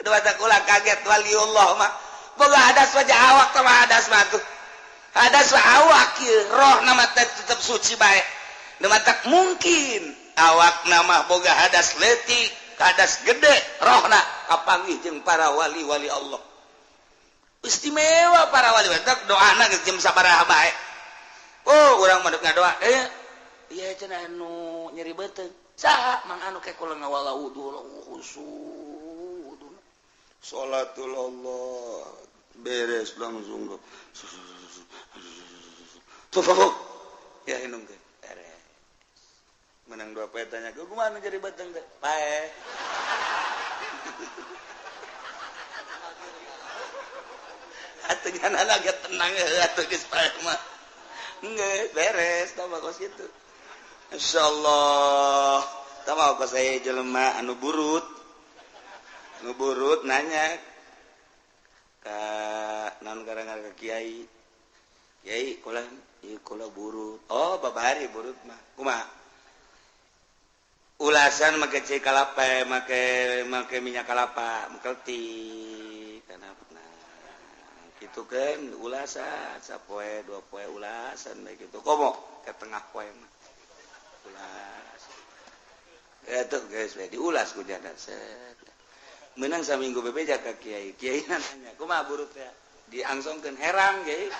Aduh asa kula kaget waliullah mah boga hadas wajah awak teh hadas mah tuh hadas mah awak ieu rohna mah tetep suci bae nu matak mungkin awakna mah boga hadas leutik hadas gede rohna kapanggih jeung para wali-wali Allah istimewa para wali batak doana geus jam sabaraha bae. Oh urang mah deuk ngadoa ieu cenah anu nyeri beuteung saha mang anu ke kula ngawala wudu khusu salatul Allah beres langsung tuh ya inung ke beres menang dua poe tanya kumaha nu nyeri beuteung teh pae. Atuh nyana ge tenang atuh geus pae mah geus beres tah mah kos kitu. Insyaallah tah mah kos aya jelema anu burut nanya ka naon garangan ka kiai kiai kula ieu kula burut oh babari burut mah kumaha ulasan make cai kalapa make minyak kalapa mengkeltik kana gitu kan ulasan sapoe dua poe ulasan bae gitu komo ke tengah poe mah ulas eta geus we diulas ku jada set menang saminggu bebeja ka kiai kiai nanya kumaha burut teh diangsongkeun herang kiai.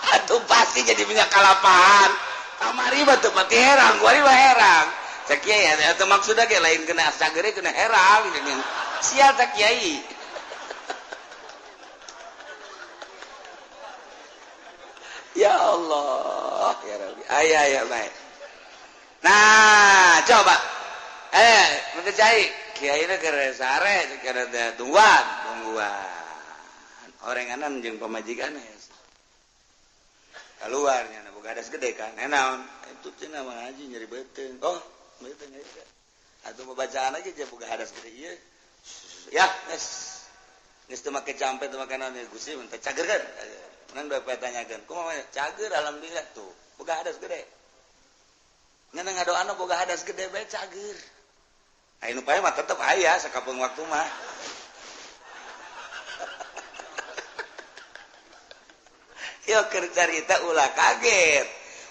Atuh pasti jadi minyak kalapaan kamari mah teu pati herang kuari mah herang cek kiai atau maksudnya ge lain kena sagere kena herang sial cek kiai. Ya Allah ya Rabbi aya ya baik. Nah coba mengecai kiai na keur sare keur tungguan orenganan jeung pamajikan keluarnya na boga hadas gede kan naon itu cenah mah haji nyeri beuteung oh beuteung eta atuh babacaan aja je boga hadas gede ieu ya geus geus teu make campe teu make naon Gusti mun teh cager kan mun bapak tanyakeun kumaha cager alhamdulillah tuh boga hadas gede ngan ngadoana boga hadas gede bae cager aya nu pae mah tetep aya sakapeung waktu mah. Yo keur carita ulah kaget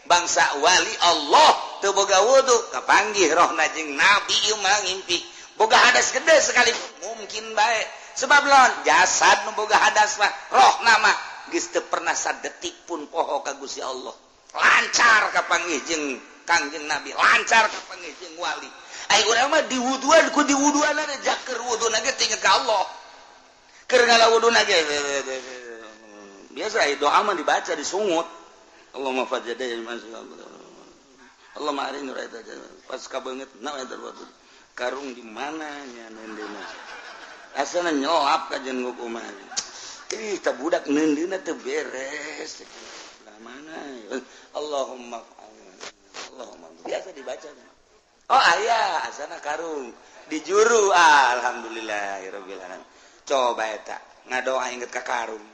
bangsa wali Allah Teu boga wudu kapanggih rohna jeung nabi ieu mah ngimpi. Boga hadas gede sekali mungkin bae. Sebab lawan jasad nu boga hadas mah rohna mah geus teu pernah sadetik pun poho ka Gusti Allah. Lancar kapanggih jeung Kangjeng Nabi, lancar kapanggih jeung wali. Ai urang mah diwuduan ku diwuduan jaker wuduna ge tinggal ka Allah. Keur ngalawuduna ge biasa doa mah dibaca disungut. Allahumma fajjada Allahumma arini raita pas kabeungeut na eta karung di mana nya neundeuna. Asana nyolap ka jeung kumaha. Ih tah budak neundeuna teu beres. Lah mana? Allahumma Allahumma biasa dibaca. Oh aya asana karung di juru alhamdulillahirabbil alamin. Coba eta ngadoa inget ka karung.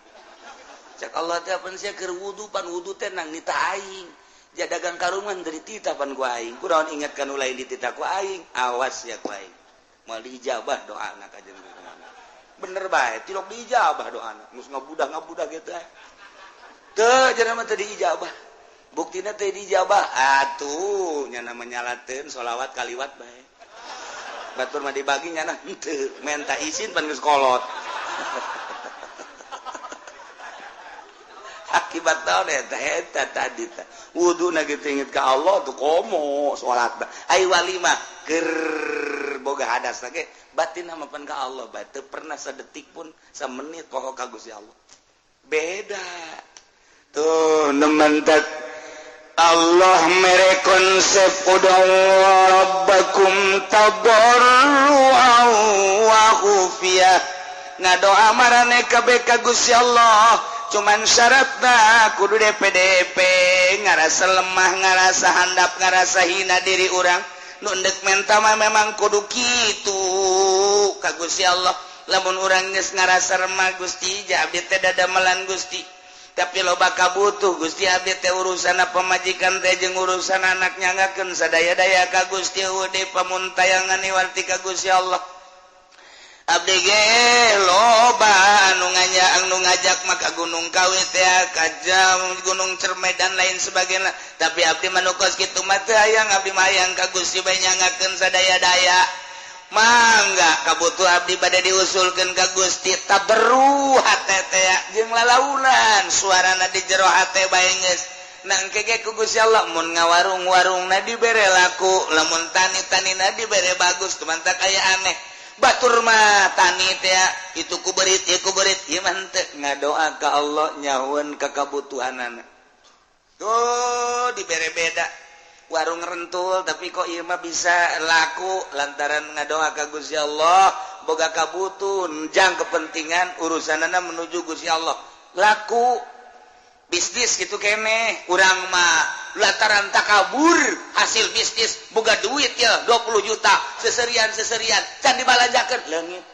Cak Allah teh pan sia keur wudu pan wudu teh nang nita aing. Jadagang karungan dari tita pan ku aing. Kunaon inget ka nu lain ditita ku aing. Awas ya ku aing. Moal diijabah doana ka jeung bener bae tilok diijabah doana. Geus ngabudah-ngabudah kitu teh. Teu cenah mah teu diijabah. Buktina teu diijabah atuh nya menyalateun sholawat kaliwat bae. Batur mah dibagi nyana henteu menta izin pan geus kolot. Akibat naon eta eta tadi teh wuduna ge inget ka Allah tuh komo salat ai wali mah keur boga hadas ge batin mah pan ka Allah bae teu pernah sadetik pun samenit poho ka Gusti Allah. Beda tuh nementak Allah mere konsep ud'u rabbakum tadarruan wa khufiyah. Ngadoa marane kabeh ka Gusti Allah cuman syaratna kudu DPDP ngarasa lemah ngarasa handap ngarasa hina diri urang nu endek menta mah memang kudu kitu ka Gusti Allah. Lamun urang geus ngarasa remah Gusti ja abdi teh dadamelan Gusti tapi loba kabutuh Gusti abdi teh urusan pamajikan teh jeung urusan anak nyangakeun sadaya-daya ka Gusti eueuh pamuntayangan iwarti ka Gusti Allah. Abdi ge loba anu nganya anu ngajak maka Gunung Kawi teh ka jam Gunung Cermai dan lain sebagainya tapi abdi mah nu kos kitu mah teu hayang abdi mah hayang ka Gusti bae nyangakeun sadaya-daya. Mangga kabutuh abdi bade diusulkeun ka Gusti taberru hate teh jeung lalaunan suarana di jero hate bae geus nangke ge ku Gusti Allah mun ngawarung-warungna dibere laku lamun tani-tanina dibere bagus tumantak aya aneh batur mah tani teh itu ku berit ieu ku berit ieu mah henteu ngadoa ka Allah nyahueun ka kabutuhanana tuh dibere beda warung rentul tapi kok ieu mah bisa laku lantaran ngadoa ka Gusti Allah boga kabutuhan jang kepentingan urusanana menuju Gusti Allah laku bisnis gitu keneh urang mah lantaran takabur hasil bisnis boga duit ya 20 juta seserian-seserian can dibalanjakeun leungit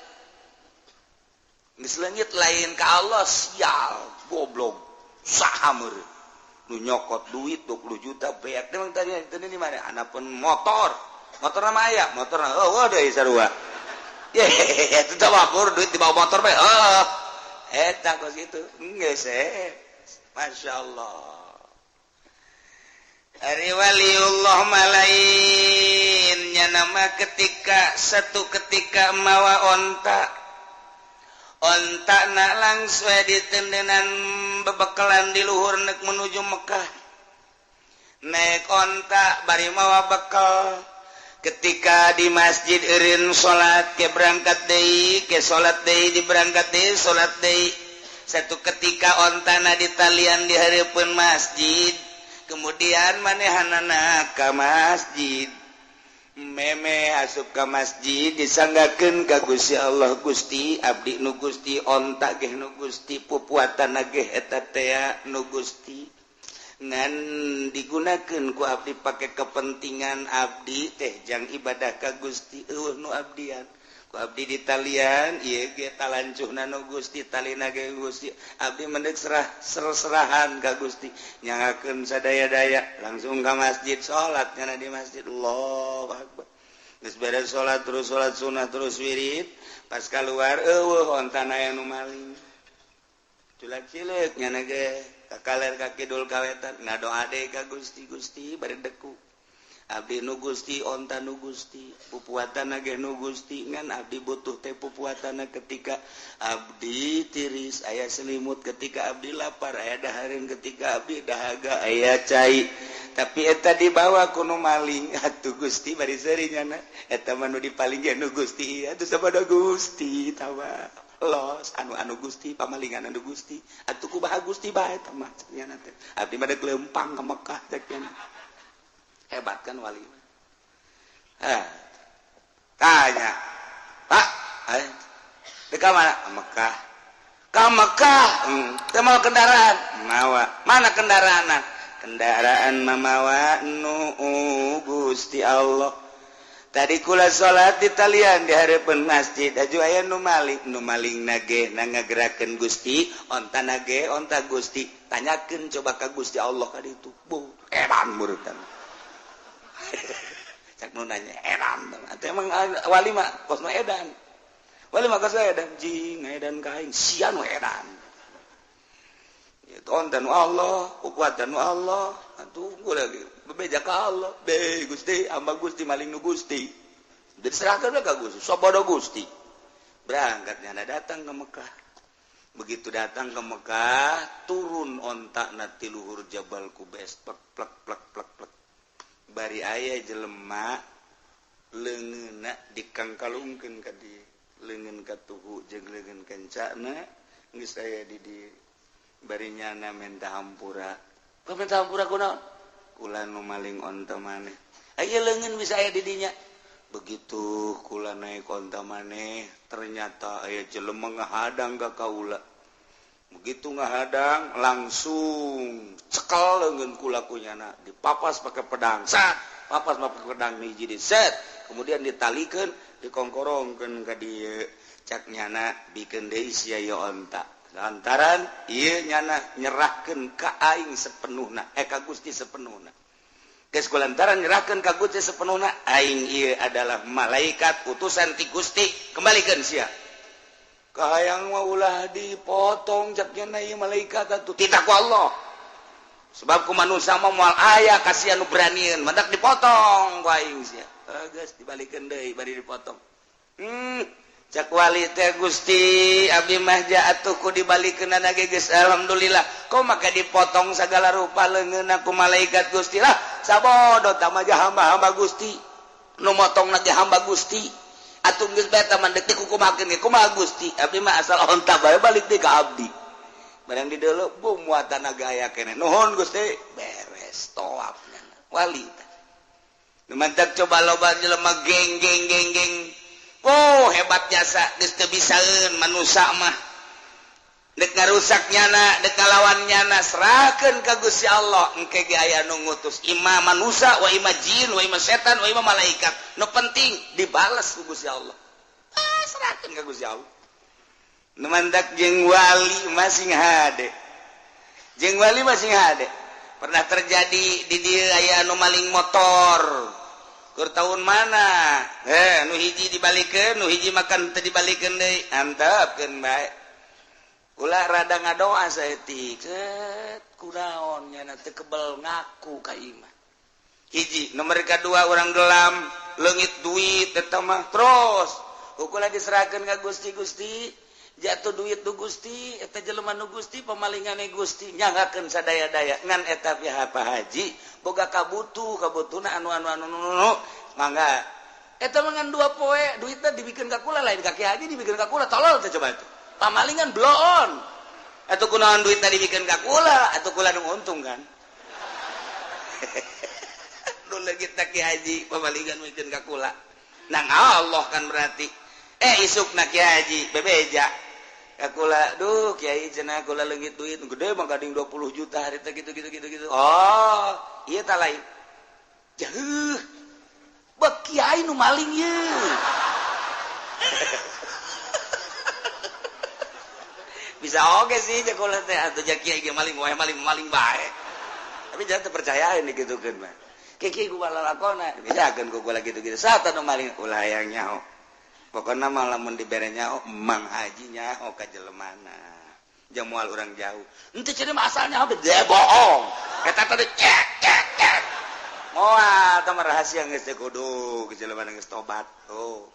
geus leungit lain ka Allah sial goblok saha meureun nu nyokot duit 20 juta beak emang tadi itu di mana anapun motor motor nama aya motor oh deui sarua ye itu teh mabur duit dibawa motor bae oh eta kos kitu geus Masya Allah. Ari waliullah malainnya nama ketika satu ketika mawa onta onta na langsung ditendenan bebekalan di luhur nek menuju Mekah naik onta bari mawa bekal ketika di masjid eureun salat ke berangkat deui ke salat deui di berangkat deui salat deui. Satu ketika ontana ditalian di hareupeun masjid kemudian manehanana ka masjid meme asup ka masjid disanggakeun ka Gusti Allah Gusti abdi nu Gusti onta geh nu Gusti pupuatan geh eta teh nu Gusti ngan digunakeun ku abdi pake kepentingan abdi teh jang ibadah ka Gusti eueuh nu abdian ku abdi ditalian ieu ge talancuhna nu Gusti talina ge Gusti abdi mendek serah serahan ka Gusti nyangakeun sadaya-daya langsung ka masjid salat nyana di masjid Allahu akbar geus beres salat terus salat sunah terus wirid pas kaluar eueuh ontana aya nu maling culak-cileuk nyana ge ka kaler ka kidul ka wetan ngadoa deui ka Gusti Gusti bari deku Abdi nu Gusti, onta nu Gusti, pupuatan ge nu Gusti, ngan abdi butuh teh pupuatan ketika abdi tiris aya selimut, ketika abdi lapar aya dahareun, ketika abdi dahaga aya cai. Tapi eta dibawa ku nu maling atuh Gusti bari seuri nyana eta mah nu dipaling ge nu Gusti atuh sabada Gusti tawa los anu Gusti pamalingan anu Gusti atuh kumaha Gusti bae eta mah nyana teh abdi mah deuk leumpang ka Mekah cek nyana. Hebat kan wali. Tanya, Pak, dek mana? Ke Mekah. Ke Mekah. Teu mawa kendaraan. Mawa. Mana kendaraan? Kendaraan mamawa nu Gusti Allah. Tadi kula salat di talian di hareupeun masjid, aju aya nu maling, nu maling nage na ngagerakeun Gusti, onta nage onta Gusti. Tanyakeun coba ka Gusti Allah ka ditu. Bu, edan murutan. Cak nu nanya edan atuh emang wali mah kos nu edan, wali mah kos edan jing edan ka aing sia nu edan ieu onta nu Allah, kukuatan nu Allah atuh gua lagi bebeja ka Allah be Gusti hamba Gusti maling nu Gusti diserahkeun ka Gusti sabodo Gusti. Berangkat nyana datang ke Mekah. Begitu datang ke Mekah turun ontakna ti luhur Jabal Kubes plek plek plek plek plek. Bari aya jelema leungeunna dikangkalungkeun ka dieu, leungeun katuhu jeung leungeun kencana geus aya di dieu. Bari nyana menta hampura. Ka menta hampura kunaon? Kula nu maling onta maneh. Aya leungeun bisa aya di dinya. Begitu kula naik onta maneh, ternyata aya jelema ngahadang ka kaula. Begitu ngahadang langsung cekel leungeun kula ku nyana, dipapas pakai pedang, sat, papas pakai pedang hiji di set, kemudian ditalikeun, dikongkorongkeun ka dieu. Cak nyana bikeun deui sia ieu onta. Lantaran ieu nyana nyerahkeun ka aing sepenuhna, ka Gusti sepenuhna. Geus kulantaran nyerahkeun ka Gusti sepenuhna, aing ieu adalah malaikat utusan ti Gusti, kembalikeun sia. Kahayang mah ulah dipotong cak nyana ieu malaikat atuh titah ku Allah. Sebab ku manusia mah moal aya kasihan nu beranian, mantak dipotong ku aing sia. Geus dibalikeun deui bari dipotong. Cak wali teh Gusti abdi mah atuh ku dibalikeunana ge geus alhamdulillah. Kok maka dipotong sagala rupa leungeunna ku malaikat Gusti lah. Sabodo tah mah hamba-hamba Gusti. Nu motongna ge hamba Gusti. Atuh geus bae tah mah deuk dikukumakeun ge kumaha Gusti. Abdi mah asal onta bae balik deui ka abdi. Barang dideuleu bu muatan ge aya keneh. Nuhun Gusti, beres tawaf wali teh. Nu mantak coba loba jelema geng geng geng geng. Oh hebat jasa geus teu bisaeun manusa mah. Dek ngarusak nyana, dek ngalawan nyana, serahkeun ka Gusti Allah. Engke ge aya nu ngutus ima manusa wa ima jin wa ima setan wa ima malaikat. Nu penting dibales ku Gusti Allah. Ah, serahkeun ka Gusti Allah. Nu mantak jeung wali masing hade. Jeung wali masing hade. Pernah terjadi di dieu aya nu maling motor. Kur tahun mana? Nu hiji dibalikeun, nu hiji makan teu dibalikeun deui. Antepkeun bae. Ulah rada ngadoa saeutik. Set kunaon nyana teu kebel ngaku ka imah. Hiji, nomor kadua urang gelam, leungit duit eta mah terus. Ukur diserahkeun ka Gusti, Gusti jatuh duit nu Gusti, eta jelema nu Gusti, pemalingane Gusti, nyangakeun sadaya-daya ngan eta pihak Pak Haji boga kabutuh, kabutuhna anu anu anu anu mangga eta mah ngan 2 poe duitna dibikeun ka kula lain ka Ki Haji dibikeun ka kula tolol teh coba itu pamalingan bloon atuh kunaon duitna dibikeun ka kula atuh kula nu untung kan nu leungit Ki Haji pamalingan mikeun ka kula nang Allah kan berarti isukna Ki Haji bebeja kula duh kiai cenah kula leungit duit gede mah gading 20 juta hari teh gitu gitu gitu gitu. Oh, ieu tah lain. Jauh. Bek kiai nu maling ieu. Bisa oge sih cek kula teh atuh ja kiai ge maling wae maling bae. Tapi jangan terpercayain digitukeun mah. Kiai ku lalakona dibejakeun ku kula gitu-gitu. Saat anu maling ulah hayang nyaho. Pokoknya malah mun dibere nyaho Mang Haji nyaho ka jelemana. Jamual urang jauh. Henteu cenah mah asalnya dia bohong. Eta tadi cek cek cek. Moal tah rahasia geus teh kudu geus jelema geus tobat. Oh.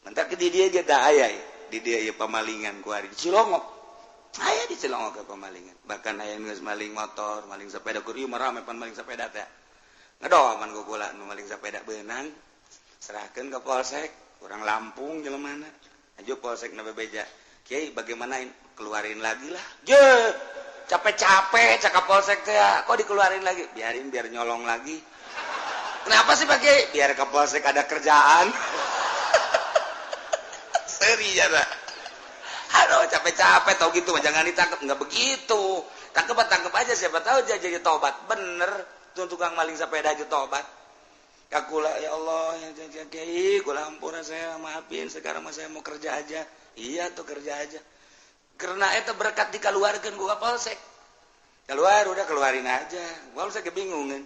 Mentak di dia ge tah aya di dia ieu pamalingan ku ari di Cilongok. Aya di Cilongok ke pamalingan. Bahkan aya geus maling motor, maling sepeda kur ieu mah rame pan maling sepeda teh. Ngedoman ku kula nu maling sepeda beunang. Serahkeun ka polsek, urang Lampung jelemana. Aju polsek na bebeja. Kiai bagaimana keluarin lagi lah. Je, capek-capek cakap polsek teh, kok dikeluarin lagi? Biarin biar nyolong lagi. Kenapa sih Pak Kiai? Biar ke polsek ada kerjaan. Seri ya, Pak. Aduh, capek-capek tau gitu, jangan ditangkap, nggak begitu. Tangkep aja, siapa tahu dia jadi tobat. Bener, tuh tukang maling sepeda aja tobat. Kakula ya Allah, ya Kiai, kula ampura saya maafin, sekarang mah saya mau kerja aja. Iya tuh kerja aja. Karena itu berkat dikeluarkan gua polsek. Keluar udah keluarin aja. Polsek kebingungan.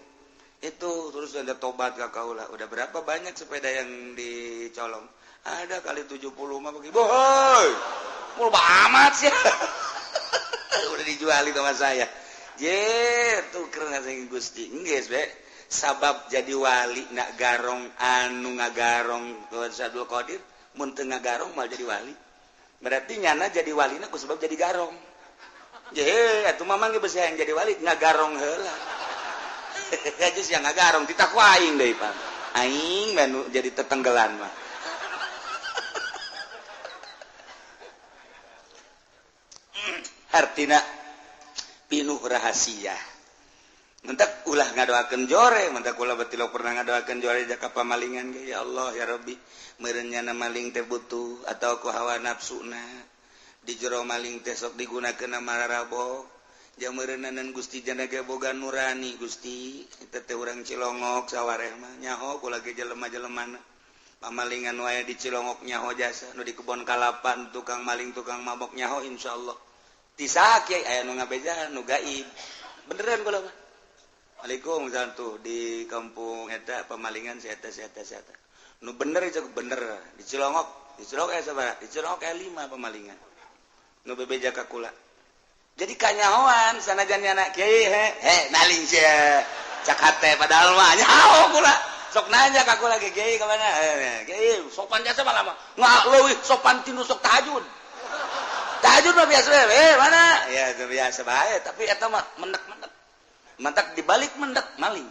Itu terus ada tobat ka kaula. Udah berapa banyak sepeda yang dicolong? Ada kali 70 mah bagi. Boy. Mul amat sih. Udah dijualin sama saya. Je, tuh karena saya Gusti. Geus be. Sabab jadi wali nak garong anu ngagarong ke Abdul Qadir, mun teu ngagarong mal jadi wali. Berarti nyana jadi walina ku sebab jadi garong. Je, atuh mamang ge beusi yang jadi wali ngagarong heula. Aja sia ngagarong titah ku aing deui, Pak. Aing mah jadi tetenggelan mah. Artina pinuh rahasia. Mentak ulah ngadoakeun jore, mentak ulah batilok pernah ngadoakeun jore jaka pamalingan ge ya Allah ya Rabbi, meureun nyana maling teh butuh atau ku hawa nafsuna. Di jero maling teh sok digunakeun mararabok. Ja meureunanan Gusti jana ge boga nurani Gusti, eta teh urang Cilongok sawareh mah nyaho kula ge jelema-jelemana. Pamalingan wae di Cilongok nyaho jasa, nu di kebon kalapan tukang maling tukang mabok nyaho insyaallah. Ti saha kiai aya nu ngabejaan nu gaib. Beneran kula mah. Waalaikumsalam tuh di kampung eta pemalingan si eta si eta si eta. Nu bener itu bener di Cilongok aya sabaraha? Di Cilongok aya 5 pemalingan. Nu bebeja ka kula. Jadi kanyahoan sanajan nyana kiai he maling sia. Cak hate padahal mah nyaho kula. Sok nanya ka kula ge kiai ka mana? Kiai sopan jasa malah mah. Nggak leuwih sopan tinu sok tahajud. Tahajud mah biasa we, mana? Ya itu biasa bae, tapi eta mah mendak-mendak. Mentak dibalik mendak maling.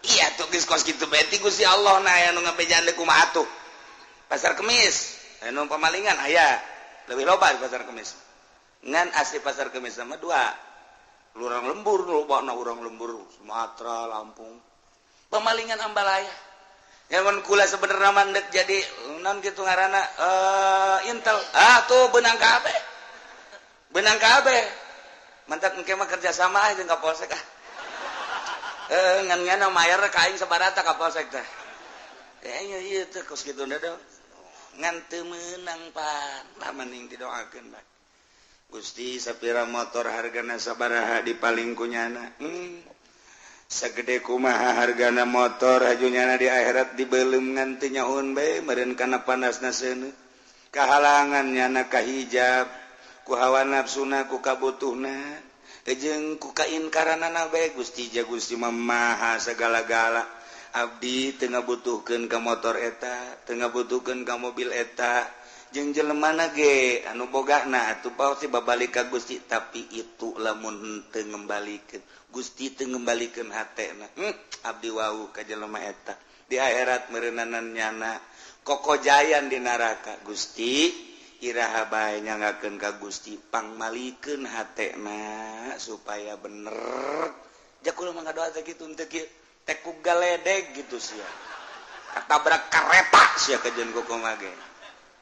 Iya tuh geus kos kitu bae ti Gusti Allah na aya nu ngabejaan deui kumaha atuh. Pasar Kemis, anu pamalingan aya. Leuwih loba di Pasar Kemis. Ngan asli Pasar Kemis sama dua. Urang lembur lobana urang lembur Sumatera, Lampung. Pemalingan ambalaya. Nyamun kula sebenarnya mah deuk jadi naon kitu ngaranna Intel. Ah tuh beunang kabeh. Beunang kabeh. Mantak engke mah kerja sama ah jeung ka polsek ah. Ngan-ngan mayar ka aing sabarata ka polsek teh. Kayaknya ieu teh kos kitu da ngan teu meunang pan. Lah mending didoakeun bae. Gusti sapira motor hargana sabaraha dipaling ku nyana. Sagede kumaha hargana motor haju nyana di akhirat dibeuleum ngan teu nyahoun bae meureun kana panasna seuneu. Kahalangan nyana ka hijab. Ku hawa nafsuna ku kabutuhna jeung ku kainkaranana bae Gusti ja Gusti mah maha sagala-gala abdi teu ngabutuhkeun ka motor eta teu ngabutuhkeun ka mobil eta jeung jelemana ge anu bogana atuh pasti babalik ka Gusti tapi itu lamun teu ngembalikeun Gusti teu ngembalikeun hatena abdi wau ka jelema eta di akhirat meureunanan nyana kokojayan di neraka Gusti iraha bae nyangakeun ka Gusti pangmalikeun hatena supaya bener. Ja kula mah ngadoa teh kitu teu kieu teh ku galedeg gitu sia. Katabrak kareta sia kajeun ku kumaha ge.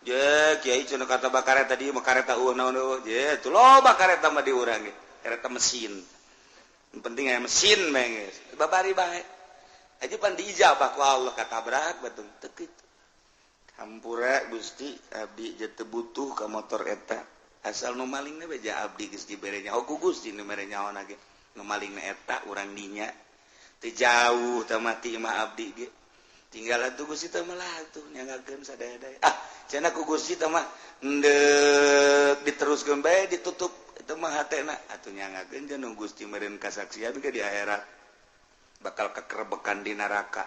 Je kiai cenah katabrak kareta di mah kareta eueuh naon eueuh. Je tuh loba kareta mah di urang ge. Kareta mesin. Yang penting aya mesin bae geus. Babari bae. Aja pan diijabah ku Allah katabrak batung teu kitu. Hampura Gusti abdi je teu butuh ka motor eta asal nu malingna we ja abdi geus dibere nyaho ku Gusti nu mere nyaho ge nu malingna eta urang dinya teu jauh teh mah ti imah abdi ge tinggal atuh Gusti teh mah lah atuh nyangakeun sadaya-daya ah cenah ku Gusti teh mah endek diteruskeun bae ditutup eta mah hatena atuh nyangakeun jeung nu Gusti meureun kasaksian ke di akhirat. Bakal kekerebekan di neraka.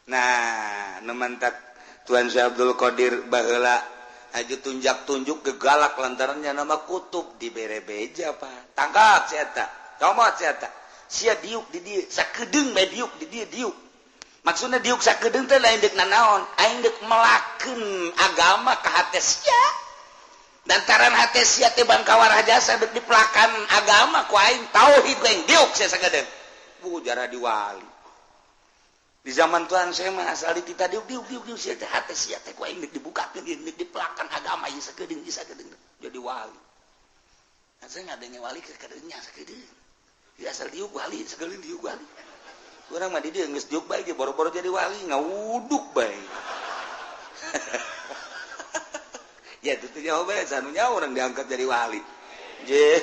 Nah, nu mantak Tuan Syekh Abdul Qadir baheula aju tunjak-tunjuk gegalak lantarannya nama kutub dibere beja pak. Tangkap si eta, comot si eta. Sia diuk di dieu, sakedeung bae diuk di dieu diuk. Maksudna diuk sakedeung teh lain deuk nanaon, aing deuk melakeun agama ka hate sia. Lantaran hate sia teh bangkawarah jasa deuk dipelakan agama ku aing tauhid ku aing diuk sia sakedeung. Bu jarah diwali. Di zaman Tuhan saya mah asal ditita diuk diuk diuk diuk sia teh hate sia teh ku aing deuk dibukakeun deuk dipelakan agama ieu sakedeung ieu sakedeung jadi wali. Nah, saya ngadenge wali ke kadeungnya sakedeung. Ya asal diuk wali sakedeung diuk wali. Urang mah di dieu geus diuk bae ge boro-boro jadi wali ngawuduk bae. Ya itu tuh jawabannya sanunya orang diangkat jadi wali. Je,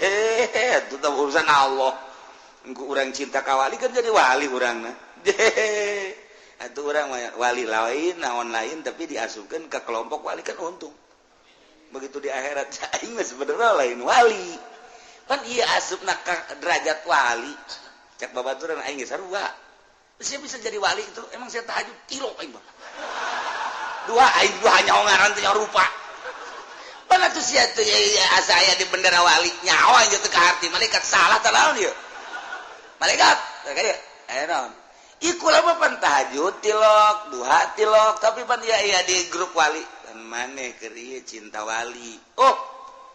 itu tuh urusan Allah. Engku orang cinta ka wali kan jadi wali urangna. Je, itu orang wali lain, naon lain tapi diasupkeun ke kelompok wali kan untung. Begitu di akhirat aing mah sebenarnya lain wali. Pan ieu asupna ka derajat wali. Cak babaturan aing geus sarua. Saya bisa jadi wali itu emang saya tahajud tilok aing mah. Dua aing dua nyaho ngaran teh nyaho rupa. Mana tuh sia tuh asa aya di bendera wali nyawa aing teu kaharti malaikat salah tah naon ieu. Malaikat kaya aya naon. Ieu kula mah pan tahajud tilok, duha tilok, tapi pan ieu aya di grup wali. Dan maneh keur ieu cinta wali. Oh,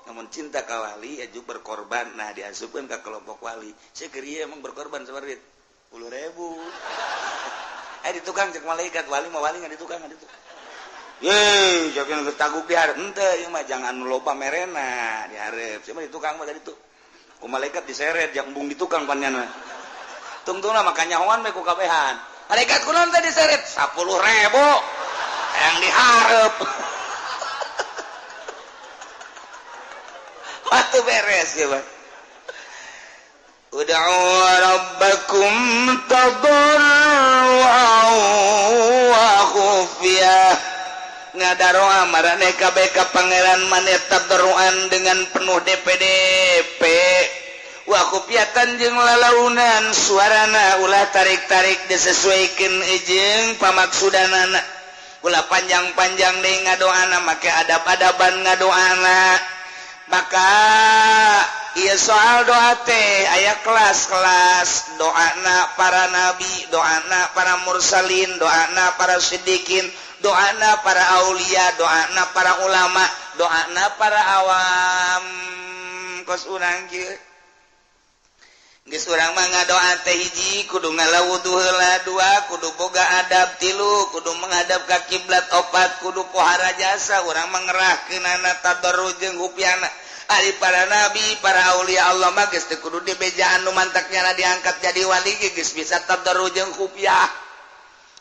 namun cinta ka wali aju berkorban. Nah diasupkeun ka kelompok wali. Sia keur ieu emang berkorban sabar duit 10.000. Di tukang cek malaikat wali mah wali nggak di tukang nggak di tukang. Yeay, jangan geus taguk di hareup henteu ieu mah jangan loba merena di hareup. Sia mah di tukang mah tadi tuh. Ku malaikat diseret jak embung di tukang pannyana. Tungtungna maka nyahoan we ku kabehan. Malaikat kunaon teh diseret 10.000 yang di hareup. Waktu beres ya, Pak. Ud'u rabbakum tadarruan wa khufyah. Ngadaroa marane kabeh ka pangeran maneh tadarruan dengan penuh DPDP. Wa khufyatan jeung lalaunan suarana ulah tarik-tarik disesuaikeun jeung pamaksudanana. Ulah panjang-panjang deui ngadoana make adab-adaban ngadoana. Maka ieu soal doa teh aya kelas-kelas doana para nabi, doana para mursalin, doana para siddiqin, doana para aulia, doana para ulama, doana para awam. Kos urang kieu geus urang mah ngadoa teh hiji kudu ngalawudu heula, dua kudu boga adab, tilu kudu menghadap ka kiblat, opat kudu pohara jasa urang mah ngerahkeunana tadarru jeung hupiana. Ari para nabi, para aulia Allah mah geus teu kudu dibejaan nu mantaknya diangkat jadi wali ge geus bisa tadarru jeung hupiah.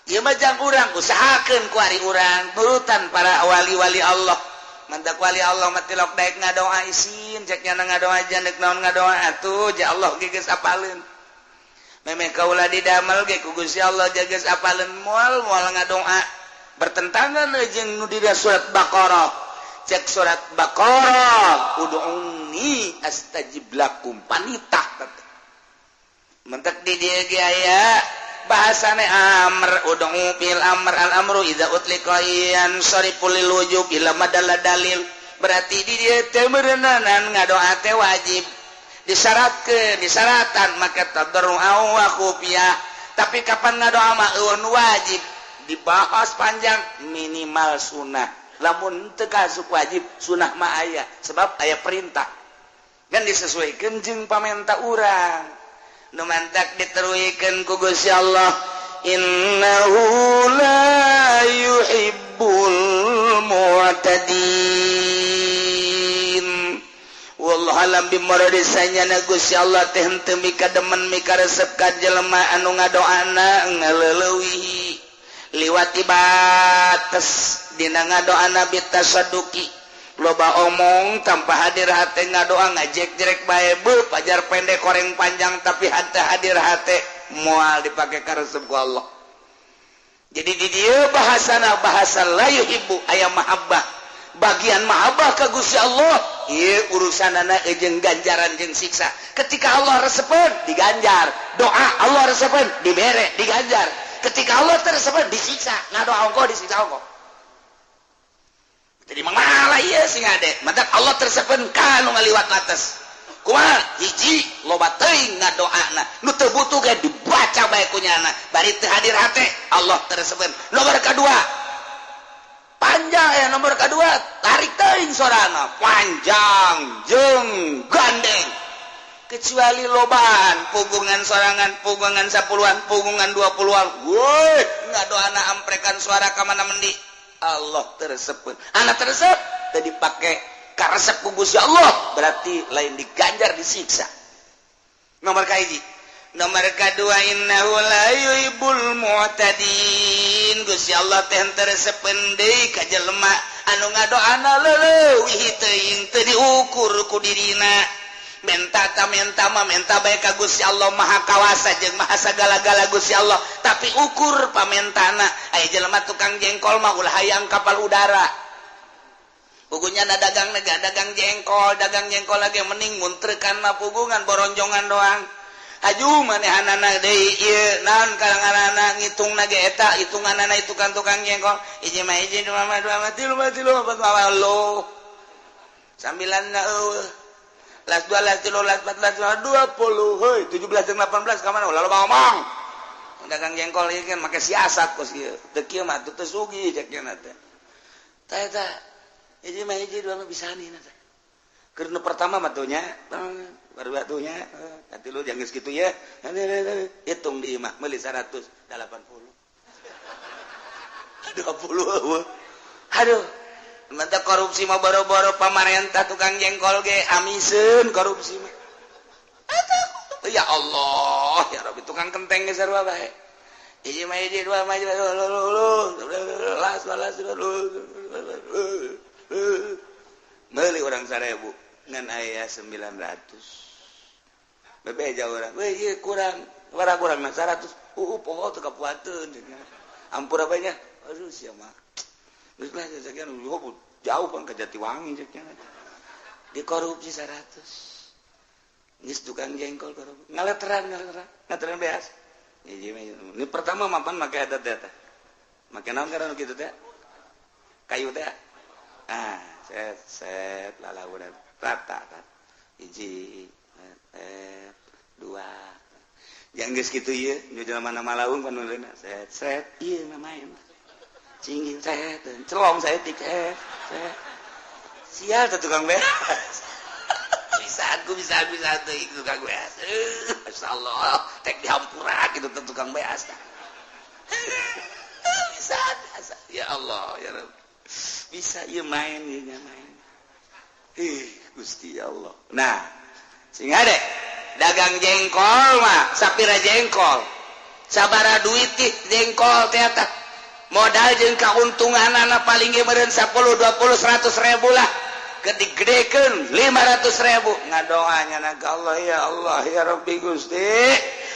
Ieu mah jang urang usahakeun ku ari urang nurutan para wali-wali Allah. Mantak wali Allah mah tilok daek ngadoa isin cek nyana ngadoa janek naon ngadoa atuh ja Allah ge geus apaleun. Memeh kaula didamel ge ku Gusti Allah ja geus apaleun moal moal ngadoa bertentangan jeung nu di surat Baqarah. Cek surat Baqarah ud'uni astajib lakum panitah mentek di dieu ge aya bahasane amr ud'u bil amr al amru idza utliqa yansarifu lil wujub ila madalla dalil. Berarti di dieu teh meureunanan ngadoa teh wajib disyaratkeun disaratan maka tadarru wa khufiyah. Tapi kapan ngadoa mah eueuh nu wajib dibahas panjang minimal sunah. Lamun teu kasup wajib sunah mah aya sebab aya perintah kan disesuaikan jeung pamenta urang. Nu mantak diteruikeun ku Gusti Allah innahu la yuhibbul mu'tadin. Wallahu alam bimuradi sanyana Gusti Allah teh henteu mikademen mikaresep ka jelema anu ngadoana ngaleulewihi liwati bates dina ngadoana bitasaduki. Loba omong tanpa hadir hate ngadoa ngajek-jerek bae beuh pajar pendek koreng panjang tapi hate hadir hate moal dipake karesep ku Allah. Jadi di dieu bahasana bahasa la yuhibbu aya mahabbah. Bagian mahabbah ka Gusti Allah Ieu urusanana jeung ganjaran jeung siksa. Ketika Allah resepeun diganjar, doa Allah resepeun dibere diganjar. Ketika Allah teresepeun disiksa, ngadoa ongkoh disiksa ongkoh. Jadi malah ieu sing ade, mantap Allah tersepeun ka nu ngaliwat batas. Kumaha? Hiji loba teuing ngadoana, nu teu butuh ge dibaca bae ku nyana, bari teu hadir hate Allah tersepeun. Nomor kadua panjang ya, nomor kedua tarik teuing sorana panjang jeung gandeng. Kecuali lobaan pugungan sorangan, pugungan 10-an, pugungan 20-an, woi ngadoana amprekan suara ka mana mendi. Allah tersebut anak tersebut tadi pakai karesep ku Gusti Allah, berarti lain diganjar disiksa. Nomor kahiji. Nomor kadua innahu la yuhibbul mu'tadin. Gusti Allah teh teresepeun deui ka jelema anu ngadoana leuwih teuing teu diukur ku dirina. Menta ta menta mah menta bae ka Gusti Allah Maha Kawasa jeung Maha sagala-gala Gusti Allah, tapi ukur pamentana. Aya jelema tukang jengkol mah ulah hayang kapal udara. Pugunya na dagang nega dagang jengkol lagi mending muntrekan mah pugungan boronjongan doang. Haju manehanana deui ieu naon kalanganana ngitungna ge eta hitunganana itu kan tukang jengkol. Hiji mah hiji, dua mah dua, tilu mah tilu, empat mah lo. Sambilan na eueuh. Las 2, las 3, las 4, las 5, 20, heuy, 17 jeung 18 ka mana? Ulah loba ngomong. Dagang jengkol ieu kan make siasat kos ieu. Teu kieu mah teu sugih cek nya teh. Tah eta hiji mah hiji, dua mah bisani teh. Keur nu pertama mah tuh nya, baru atuh nya, katilu jangan geus kitu ya. Hitung di imah meuli 180. 20 eueuh. Aduh. Mantap korupsi mah boro-boro pamarentah tukang jengkol ge amiseun korupsi mah. Atuh, ya Allah, ya Rabbi tukang kenteng ge sarua bae. Hiji mah hiji, dua mah dua, las las meuli urang 1000 ngan aya 900. Bebeja urang, weh ieu kurang, warah kurang 100. Poho teu kapuateun. Ampura bae nya. Aduh sia mah. Jauh kan ke Jatiwangi dikorupsi 100. Geus tukang jengkol korupsi. Ngaleteran beas. Ini pertama mapan make eta teh. Make naon karena kitu teh? Kayu teh. Ah, set set lalaunan rata kan. Hiji, dua. Yang geus kitu ieu, nu jelema malaung panuleuna set set ieu mah main. Cingin saya, celong saya tik set. Sial tuh tukang beas. Bisa aku bisa tuh tukang beas. Masyaallah, tek dihampura gitu tuh tukang beas. Bisa, ya Allah, ya Rabb. Bisa ieu main ieu main. Ih, Gusti Allah. Nah, sing ade dagang jengkol mah sapira jengkol. Sabara duit jengkol teh eta. Modal jeung kauntunganana paling ge meureun 10, 20, 100 ribu lah. Gede-gedekeun 500 ribu. Ngadoanya na ka Allah, ya Allah, ya Rabbi Gusti.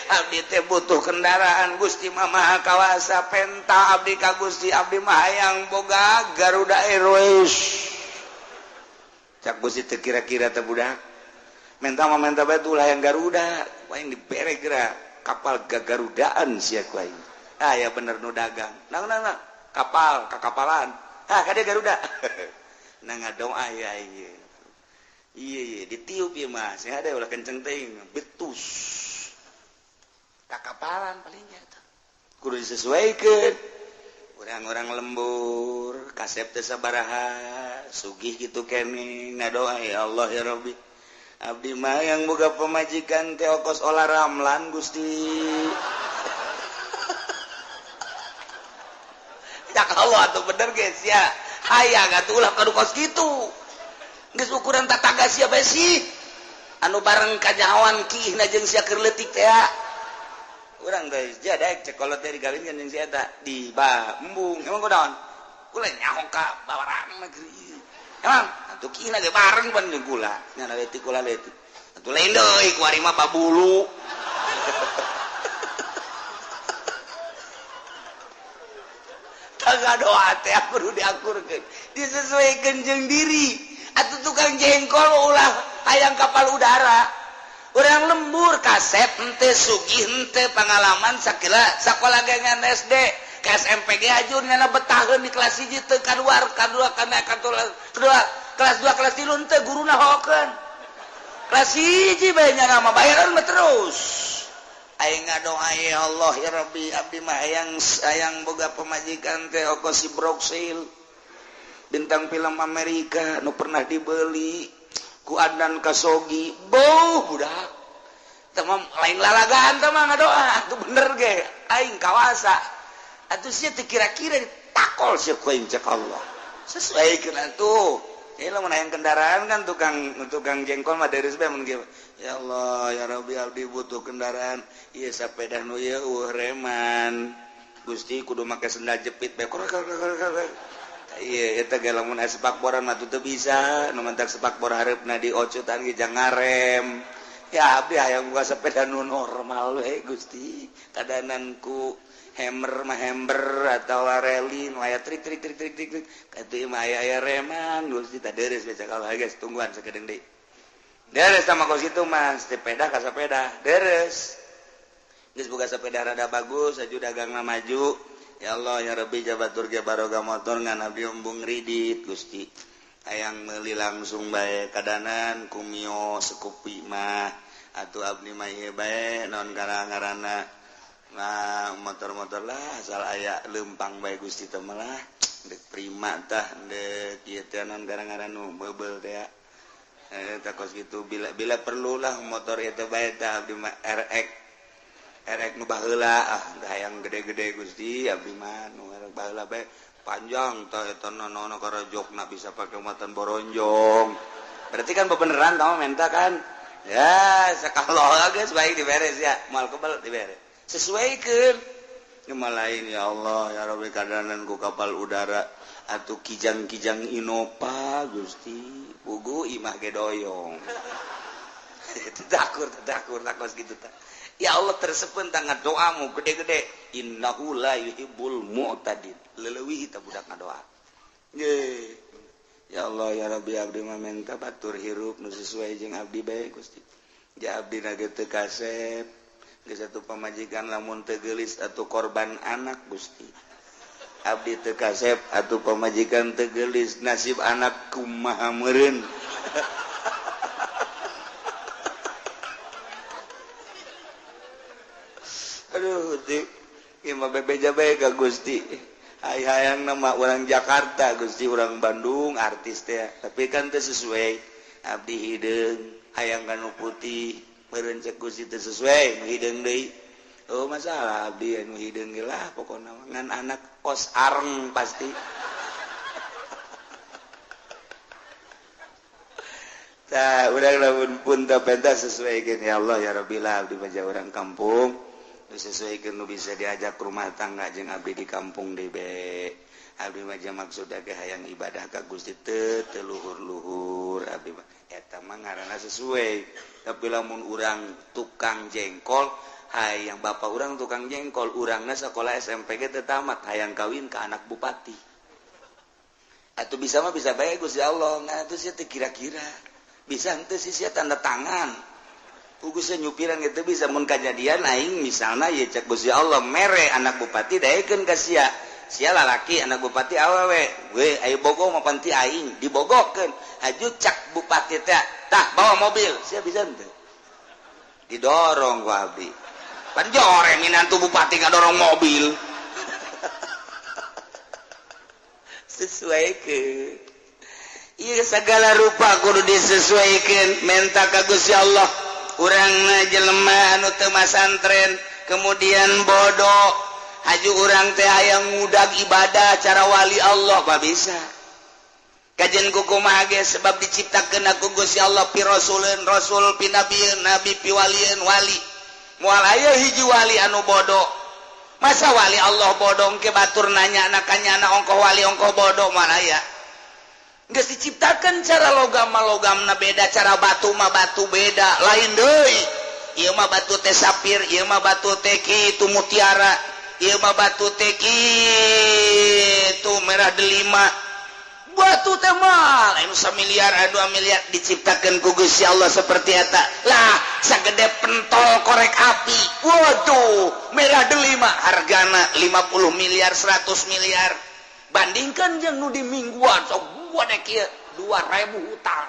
Abdi teh butuh kendaraan Gusti mah Maha Kawasa, penta abdi ka Gusti, abdi mah hayang boga Garuda Airways. Cak Gusti teu kira-kira teh budak. Menta mah menta bae ulah hayang Garuda, aing dibere geura kapal gagarudaan sia ku aing. Ah ya bener nu dagang. Nang nang nang kapal kakapalan. Ah kade Garuda. Nah ngadoa ya ieu. Ieu ieu ditiup ieu mah, sing ada ulah kenceng teuing, betus. Kakapalan palingnya tuh. Kudu disesuaikeun. Urang-urang lembur, kasep teh sabaraha, sugih kitu keneh ngadoa ya Allah ya Rabbi. Abdi mah yang boga pamajikan teh okos olah ramlan Gusti. Ya Allah atuh bener guys ya. Hayang atuh ulah kadu kos kitu. Geus ukuran tatangga sia bae sih. Anu bareng kanyahoan kiihna jeung sia keur leutik teh. Urang teh sia daek cek kolot teh digawinkeun jeung si eta di embung. Emang kunaon? Kula nyaho ka bawarang negeri. Emang atuh kiihna ge bareng pan jeung kula. Nya leutik kula leutik. Atuh lain deui ku ari mah babulu. Doa teh kudu diakurkeun, disesuaikan jeung diri. Atuh tukang jengkol ulah hayang kapal udara. Urang lembur kasep henteu, sugih henteu, pengalaman sakila sakola ge ngan SD ke SMP ge ajur nyana betaheun di kelas 1 teu kaluar, kadua kana kedua kelas 2 kelas 3 henteu, guruna hokeun. Kelas 1 bae nyana mah bayaran mah terus. Aing ngadoa, ya Allah ya Rabbi, abdi mah hayang hayang boga pamajikan teh oko si Broksil, bintang film Amerika nu pernah dibeli ku Adnan Kasogi. Boh budak teh mah lain lalagaan teh mah, ngadoa tuh bener ge aing kawasa atuh. Sia teu kira-kira ditakol sia ku aing, cek Allah. Sesuaikeun atuh. Ini lamun hayang kendaraan kan, tukang tukang jengkol mah dari mun ya Allah ya Rabbi, abdi butuh kendaraan ieu, sepeda nu ieu euweuh reman Gusti, kudu make sendal jepit bae. Iya, eta ge lamun aya sepakboran mah teu bisa, nu mantak sepakbor hareupna diocutan ge jang ngarem. Ya abdi hayang boga sepeda nu normal we Gusti, kadanan ku Hammer mah, Hammer atau rally nu aya trik trik trik trik trik trik katuh mah aya aya reman Gusti. Tah deres baca kalau guys, tungguan sakedeung deui. Deres sama kos itu mah sepeda ka sepeda deres. Geus boga sepeda rada bagus, aju dagangna maju. Ya Allah ya Rabbi, jabatur ge baroga motor ngan abdi embung ridit Gusti, hayang meuli langsung bae kadanan ku Mio Scoopy mah. Atuh abdi mah ieu bae, naon ngaranna. Nah, motor-motor lah asal aya lempang bae Gusti teh lah, dek Prima tah, dek ieu teh naon ngaran nu meubel teh eh tah kos gitu. Bila bila perlu lah motor itu bae tah, abdi mah RX RX nu baheula. Ah, hayang gede-gede Gusti, abdi mah nu baheula bae, panjang tah eta nono karajokna bisa pake muatan boronjong. Berarti kan bebeneran kamu minta kan ya sekalo geus baik diberes ya, moal kebel diberes. Sesuaikan lain. Ya Allah ya Rabbi, kadanan ku kapal udara atau kijang-kijang Innova Gusti, pugu imah ge doyong. Takur takur takos gitu ta. Ya Allah, tersepen tangan doamu gede-gede. Innahu la yuhibbul mu'tadin, leleuwih ta budak ngadoa. Ye ya Allah ya Rabbi, abdi mah menta batur hirup nu sesuai jeung abdi bae Gusti. Ja abdi na ge teu kasep geus satu pamajikan lamun teu geulis atau korban anak Gusti. Abdi teu kasep atau pamajikan teu geulis, nasib anak kumaha meureun? Aduh Gusti, ieu mah bebeja bae ka Gusti. Hayang nama orang Jakarta Gusti, orang Bandung artis teh, tapi kan teu sesuai. Abdi hideung, hayang kanu putih meureun, cek Gusti teu sesuai nu hideung deui. Oh, masalah abdi anu hideung ge lah, pokona ngan anak kos areng pasti. Tah urang lamun pun teu pentas sesuaikeun, ya Allah ya Rabbi lah, abdi mah orang kampung sesuaikan nu bisa diajak rumah tangga jeung abdi di kampung DB. Abdi mah maksud ge hayang ibadah ka Gusti teu teu luhur-luhur abdi mah. Eta mah ngaranna sesuai. Tapi lamun urang tukang jengkol, hayang bapak urang tukang jengkol, urangna sekolah SMP ge teu tamat, hayang kawin ka anak bupati atau bisa mah bisa bae Gusti Allah. Nah, itu sih kira-kira bisa henteu sih sia tanda tangan. Gusti nyupiran gitu bisa mun kajadian aing misalna ye, cek Gusti Allah mere anak bupati daekeun ka sia, sia lalaki, anak bupati awewe we, ayo bogo mah panti aing dibogokeun. Haju cak bupati teh tah bawa mobil, sia bisa henteu? Didorong ku abdi pan, joreng minantu bupati ngadorong mobil. Sesuai ke. Iya, segala rupa kudu disesuaikan. Menta ka Gusti Allah. Urang jelema anu teu masantren kemudian bodoh, haju urang teh hayang ngudag ibadah cara wali Allah mah bisa. Kajian kumaha ge, sebab diciptakeun ku Gusti Allah pi rasuleun rasul, pi nabieun nabi, pi walieun wali. Moal aya hiji wali anu bodoh. Masa wali Allah bodoh? Ke batur nanya anak kanyana ongkoh wali ongkoh bodoh, moal aya. Geus diciptakan cara logam mah logamna beda, cara batu mah batu beda, lain deui. Ieu mah batu teh sapir, ieu mah batu teh kitu mutiara, ieu mah batu teh kitu merah delima. Batu teh mah anu samiliar, anu 2 miliar diciptakeun ku Gusti Allah seperti eta. Lah, sagede pentol korek api. Waduh, merah delima hargana 50 miliar, 100 miliar. Bandingkan jeung nu di mingguan sok gua dek kieu 2000 hutang.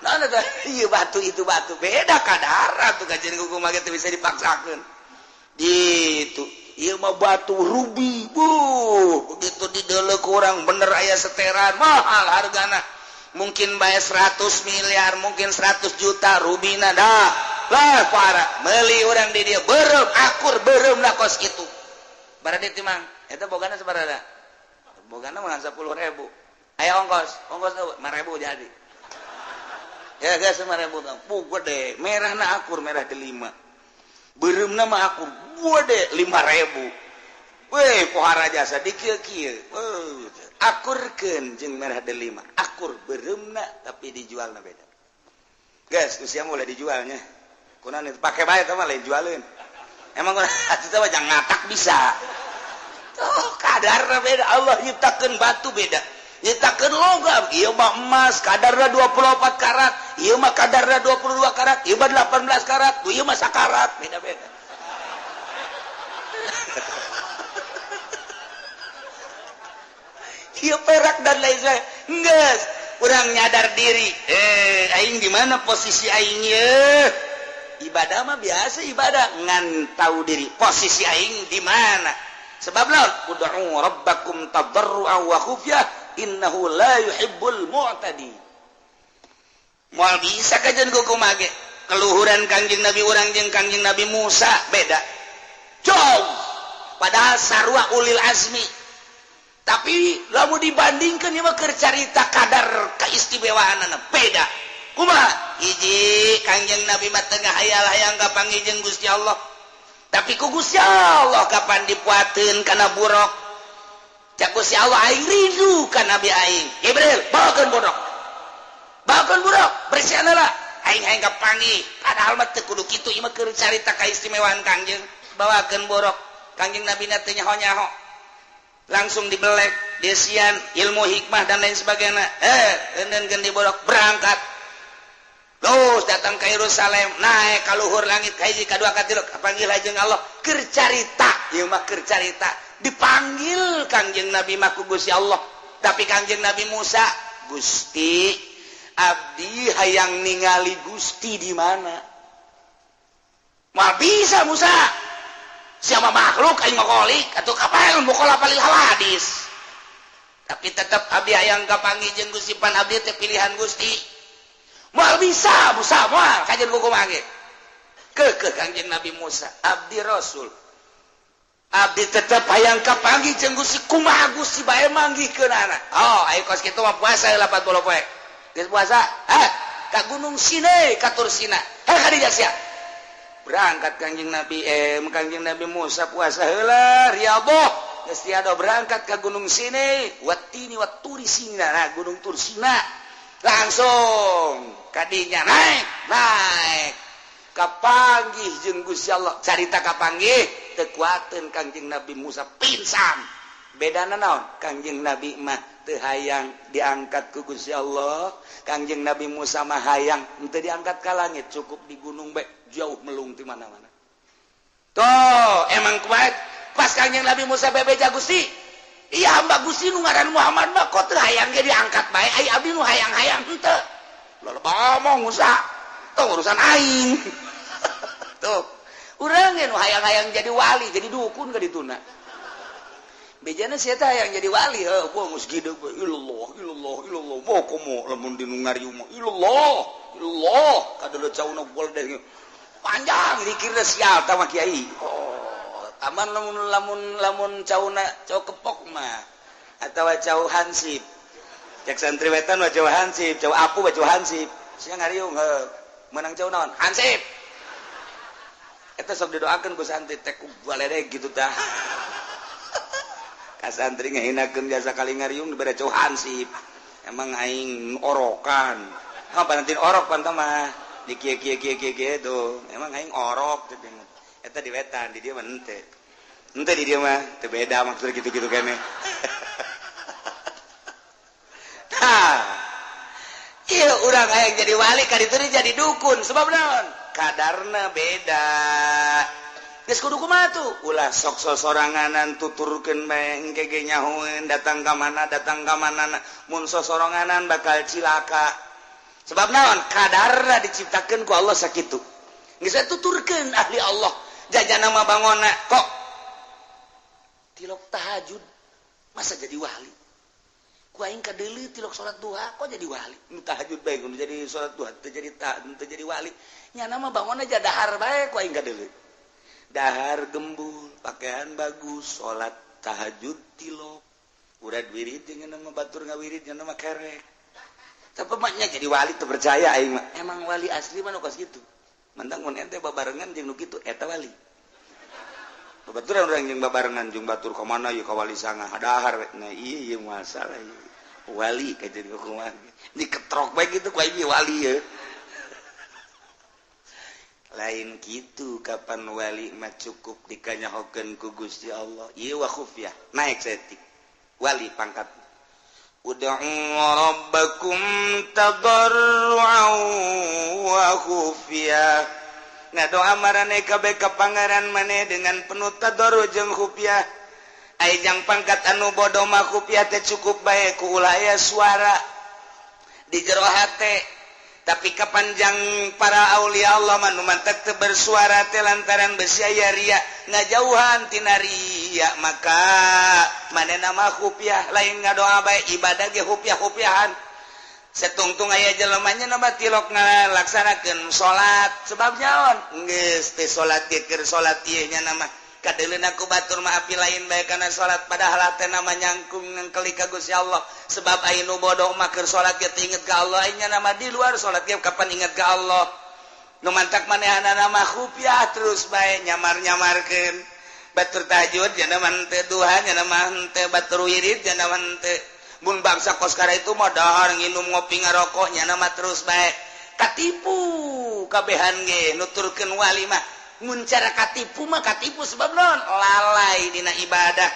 Nah, iya batu itu batu beda kadar tuh kajian kumaha ge teu bisa dipaksakeun. Gitu. Ieu mah batu rubi, bu begitu dideuleu kurang bener aya seteran mahal hargana. Mungkin bae 100 miliar, mungkin 100 juta rubina dah. Lah para meuli urang di dieu beureum akur beureum lah kos kitu. Barang timang eta bogana sabaraha? Bogana mah 10.000. Aya ongkos, ongkos 5.000 jadi. Ya guys 5.000 bang. Bu gede, merahna akur merah delima. Beureumna mah akur gede 5.000. Weh pohara jasa di kieu-kieu. Akurkeun jeung merah delima. Akur beureumna tapi dijualna beda. Guys, usia mulai dijualnya. Kunaon itu pake bae teh mah lain jualeun. Emang atuh teh mah jangan ngatak bisa. Tuh kadarna beda, Allah nyiptakeun batu beda. Nyiptakeun logam, ieu mah emas kadarna 24 karat, ieu mah kadarna 22 karat, ieu mah 18 karat, ieu mah sakarat, beda-beda. Ieu perak dan lain sebagainya. Geus, urang nyadar diri, aing di mana posisi aing ye? Ibadah mah biasa ibadah, ngan tahu diri posisi aing di mana. Sebab lawan ud'u rabbakum tadarruan wa khufyah innahu la yuhibbul mu'tadi. Moal bisa kajian kumaha ge. Keluhuran Kangjeng Nabi urang jeung Kangjeng Nabi Musa beda. Jauh. Padahal sarua ulil azmi. Tapi lamun dibandingkeun ieu mah keur carita kadar keistimewaanana beda. Kumaha? Hiji Kangjeng Nabi mah tengah hayal-hayang kapanggih jeung Gusti Allah. Tapi ku Gusti Allah kapan dipuateun kana buruk. Cak Gusti Allah aing rindu ka Nabi aing. Jibril, bawakeun buruk. Bawakeun buruk, bersihan heula. Aing hayang kapanggih. Padahal mah teu kudu kitu, ieu mah keur carita kaistimewaan Kangjeng. Bawakeun buruk. Kangjeng Nabi na teu nyaho-nyaho. Langsung dibelek, desian, ilmu hikmah dan lain sebagainya. Eundeunkeun di buruk, berangkat. Terus datang ke Yerusalem, naik ka luhur langit, ka hiji, ka dua, ka tilu, kapanggil jeung Allah. Keur carita, ieu mah keur carita. Dipanggil Kangjeng Nabi mah ku Gusti Allah. Tapi Kangjeng Nabi Musa, Gusti, abdi hayang ningali Gusti di mana? Moal bisa Musa. Siapa makhluk aing mah kholik atuh kapan mukhalafah lil hawadis. Tapi tetep abdi hayang kapanggih jeung Gusti, pan abdi teh pilihan Gusti. Moal bisa Musa, moal kajian kumaha ge. Keukeuh Kangjeng Nabi Musa, abdi Rasul. Abdi tetep hayang kapanggih jeung Gusti, kumaha Gusti bae manggihkeunana. Oh, ayo kos kitu mah puasa 80 poe. Geus puasa, ka Gunung Sinai, ka Tur Sina. Heh ka dieu sia. Berangkat Kangjeng Nabi Kangjeng Nabi Musa puasa heula riyadhah. Geus tiada berangkat ka Gunung Sinai, watini waturi Sina, nah Gunung Tur Sina. Langsung kadinya naik, naik. Kapanggih jeung Gusti Allah. Carita kapanggih teu kuateun Kangjeng Nabi Musa pingsan. Bedana naon? Kangjeng Nabi mah teu hayang diangkat ku Gusti Allah. Kangjeng Nabi Musa mah hayang henteu diangkat ka langit, cukup di gunung bae jauh melung ti mana-mana. Tuh, emang kuat pas Kangjeng Nabi Musa bebeja Gusti. Iya hamba Gusti nu ngaran Muhammad mah kok teu hayang ge diangkat bae, ai abdi nu hayang-hayang henteu. Loba omong Musa. Tuh urusan aing. Tuh. Urang ge nu hayang-hayang jadi wali, jadi dukun ka dituna. Bejana sia teh hayang jadi wali, heuh, gua geus gede gua ilallah, ilallah, ilallah. Moh komo lamun di nu ngariung mah ilallah, ilallah. Kadeuleu cauna goldeng. Panjang dikirna sial tah mah kiai. Oh, aman lamun lamun lamun cauna cau kepok mah atawa cau hansip. Cek santri wetan mah cau hansip, cau apu mah cau hansip. Sia ngariung heuh, meunang cau naon? Hansip. Eta sok didoakeun ku santri teh ku baledeg kitu tah. Ka santri ngahinakeun jasa kali ngariung dibere cau hansip. Emang aing orokan. Hah panantin orok pan mah. Di kieu kieu kieu kieu kieu emang aing orok teh. Eta di wetan di dieu mah henteu. Henteu di dieu mah teu beda maksud gitu-gitu keneh. Ha. Iya urang hayang jadi wali ka ditu jadi dukun sebab naon? Kadarna beda. Geus kudu kumaha tuh? Ulah sok sosoranganan tuturkeun bae engke ge nyahoeun datang ka mana datang ka mana mun sosoranganan bakal cilaka. Sebab naon? Kadarna diciptakeun ku Allah sakitu. Geus tuturkeun ahli Allah jajana mah bangona kok tilok tahajud masa jadi wali. Ku aing kadeuleu tilok salat duha kok jadi wali. Nu tahajud bae nu jadi salat duha teu jadi teu jadi wali. Nyana mah bangona aja dahar bae ku aing kadeuleu. Dahar gembul, pakaian bagus, salat tahajud tilok. Urad wirid jeung nama batur ngawirid nya nama kerek. Tapi maknya jadi wali teu percaya aing mah. Emang wali asli mah nu kos kitu. Mantang mun ente babarengan jeung nu kitu eta wali. Babaturan urang jeung babarengan jeung batur ka mana ieu ka wali sanga dahar we. Nah ieu masalah ieu. Wali ka jadi kumaha. Diketrok bae kitu ku aing wali ye. Lain kitu kapan wali mah cukup dikanyahokeun ku Gusti Allah. Ieu wa khufyah naik saeutik. Wali pangkat. Ud'u rabbakum tadarru'an wa khufyah. Ngadoa maraneh kabeh ka pangeran maneh dengan penuh tadarru jeung khufyah. Ai jang pangkat anu bodoh mah khufyah teh cukup bae ku ulah aya suara di jero hate. Tapi kapanjang para aulia Allah mah nu mantak teu bersuara teh lantaran besi aya ria ngajauhan tina ria maka manehna mah khufyah lain ngadoa bae ibadah ge khufyah-khufyahan. Setungtung aya jelemanya nama tilok ngalaksanakeun salat sebab nyaon geus teh salat ge keur salat ieu nya nama kadeuleuna ku batur mah api lain bae kana salat padahal teh nama nyangkung nangkeli ka Gusti Allah sebab aya nu bodoh mah keur salat ge teu inget ka Allah nya nama di luar salat ge kapan inget ka Allah nu mantak manehanana mah khufyah terus bae nyamar-nyamarkeun batur tahajud nya nama henteu duha nya nama henteu batur wirid nya nama henteu mun bangsa koskara itu mah dahar nginum ngopi ngarokok nya nama terus bae katipu kabehan ge nuturkeun wali mah mun cara katipu mah katipu sebab naon lalai dina ibadah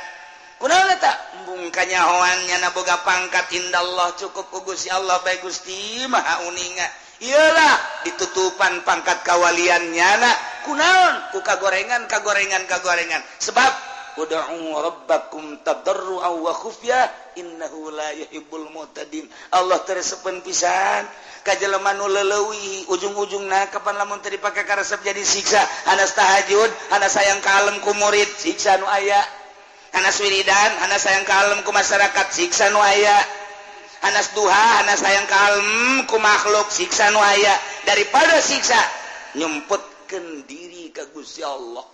kunaon eta embung kanyahoan nya boga pangkat indallah cukup ku Gusti Allah bae Gusti Maha uninga iyalah ditutupan pangkat kawalian nyana kunaon ku kagorengan kagorengan kagorengan sebab ud'u rabbakum tadarru'an wa khufyah innahu la yuhibbul mu'tadin. Allah teresepeun pisan ka jelema nu leuwih ujung-ujungna kapan lamun teu dipake karesep jadi siksa hanas tahajud hanas sayang kalem ku murid siksa nu aya hanas wiridan hanas sayang kalem ku masyarakat siksa nu aya hanas duha hanas sayang kalem ku makhluk siksa nu aya daripada siksa nyumputkeun diri ka Gusti Allah.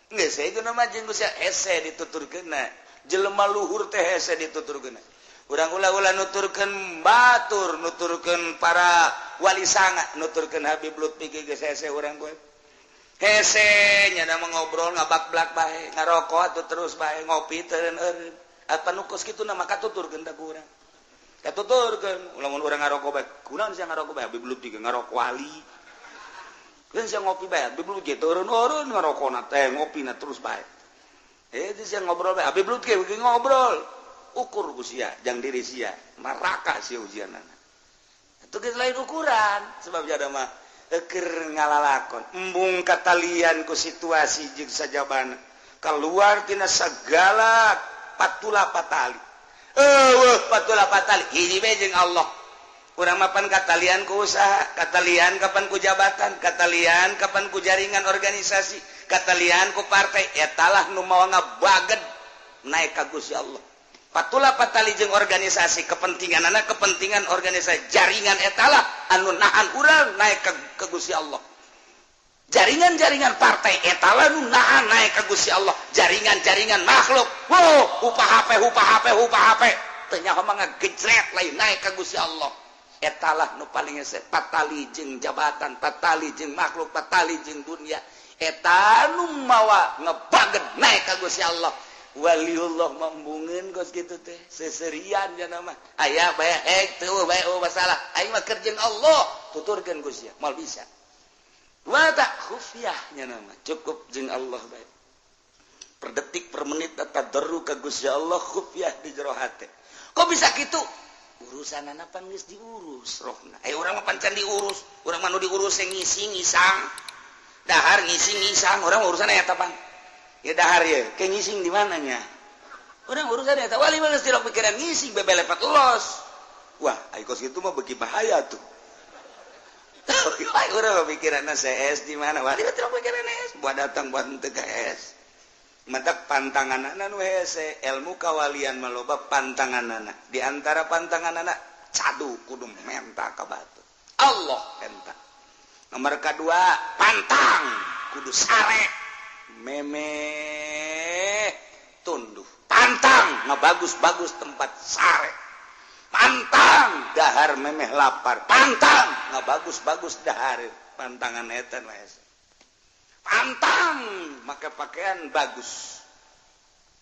Geus saya mah jeung Gusti hese dituturkeunna jelema luhur teh hese dituturkeunna urang ulah-ulah nuturkeun batur nuturkeun para wali sanga nuturkeun Habib Lutfi ge geus hese urang gue hese nya mah ngobrol ngabak-blak bae ngarokok atuh terus bae ngopi teu eureun apa nu kos kitu na mah katuturkeun ta ku urang katuturkeun lamun urang ngarokok bae kunaon sia ngarokok bae Habib Lutfi ge ngarokok wali kan sia ngopi bae Habib Lutfi turun-turun ngarokona teh ngopina terus bae itu sia ngobrol bae Habib Lutfi ge ngobrol ukur ku sia jang diri sia maraka sia ujianana itu geus lain ukuran sebab jada mah keur ngalalakon embung katalian ku situasi jeung sajabana keluar tina segala patula patali eueuh patula patali hiji bae jeung Allah. Urang mapan katalian ku usaha, katalian kapan ku jabatan, katalian kapan ku jaringan organisasi, katalian ku partai, etalah nu mawa ngabaged naik ka Gusti Allah. Patula patali jeung organisasi, kepentingan anak, kepentingan organisasi, jaringan etalah anu nahan urang naik ka Gusti Allah. Jaringan-jaringan partai etalah nu nahan naik ka Gusti Allah. Jaringan-jaringan makhluk, wow, upah HP, upah HP, upah HP, teu nyaho mah ngagejret lain naik ka Gusti Allah. Etalah nu paling hese patali jeung jabatan, patali jeung makhluk, patali jeung dunia. Eta nu mawa ngebaged naik ka Gusti Allah. Waliullah mambungeun kos kitu teh seserian cenah mah. Aya bae ek teu bae masalah. Aing mah keur jeung Allah, tuturkeun Gusti moal bisa. Wa ta khufyah nya mah cukup jeung Allah bae. Per detik per menit tadarru ka Gusti Allah khufyah di jero hate. Kok bisa kitu? Urusan anak pan geus diurus rohna. Eh, urang mah pan can diurus. Urang mah nu diurus yang ngising ngisang. Dahar ngising ngisang, urang urusan eta pan. Ya dahar ya, ke ngising di mananya? Urang urusan eta wali mah geus tilok pikiran ngising bebelepat los. Wah, ai kos kitu mah beuki bahaya tuh. Tapi urang mah pikiranna CS di mana? Wali mah tilok pikiran S, buat datang buat henteu ka S. Matak pantanganana nu hese, ilmu kawalian mah loba pantanganana. Di antara pantanganana cadu kudu menta ka batur. Allah enta. Nomor kedua, pantang kudu sare memeh tunduh. Pantang ngebagus-bagus tempat sare. Pantang dahar memeh lapar. Pantang ngebagus-bagus dahar. Pantangan eta nu hese. Pantang make pakaian bagus.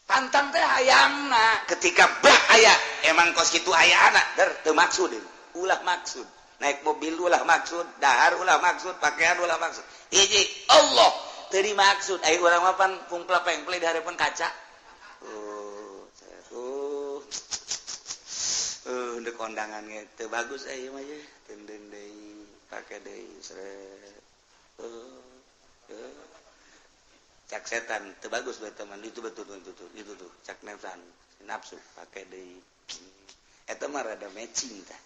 Pantang teh hayangna ketika bah aya emang kos kitu aya anak der teu maksud, ulah maksud naik mobil, ulah maksud dahar, ulah maksud pakaian, ulah maksud hiji Allah teu dimaksud. Aya urang mah pan pungpla pengple di hareupeun kaca. Oh, oh, ndek kondangan ge teu bagus aya mah ye teunden deui, pake deui sret. Cak setan teu bagus bae teman itu, betul betul betul itu tuh cak nafsan nafsu, pake deui. Eta mah rada matching tah,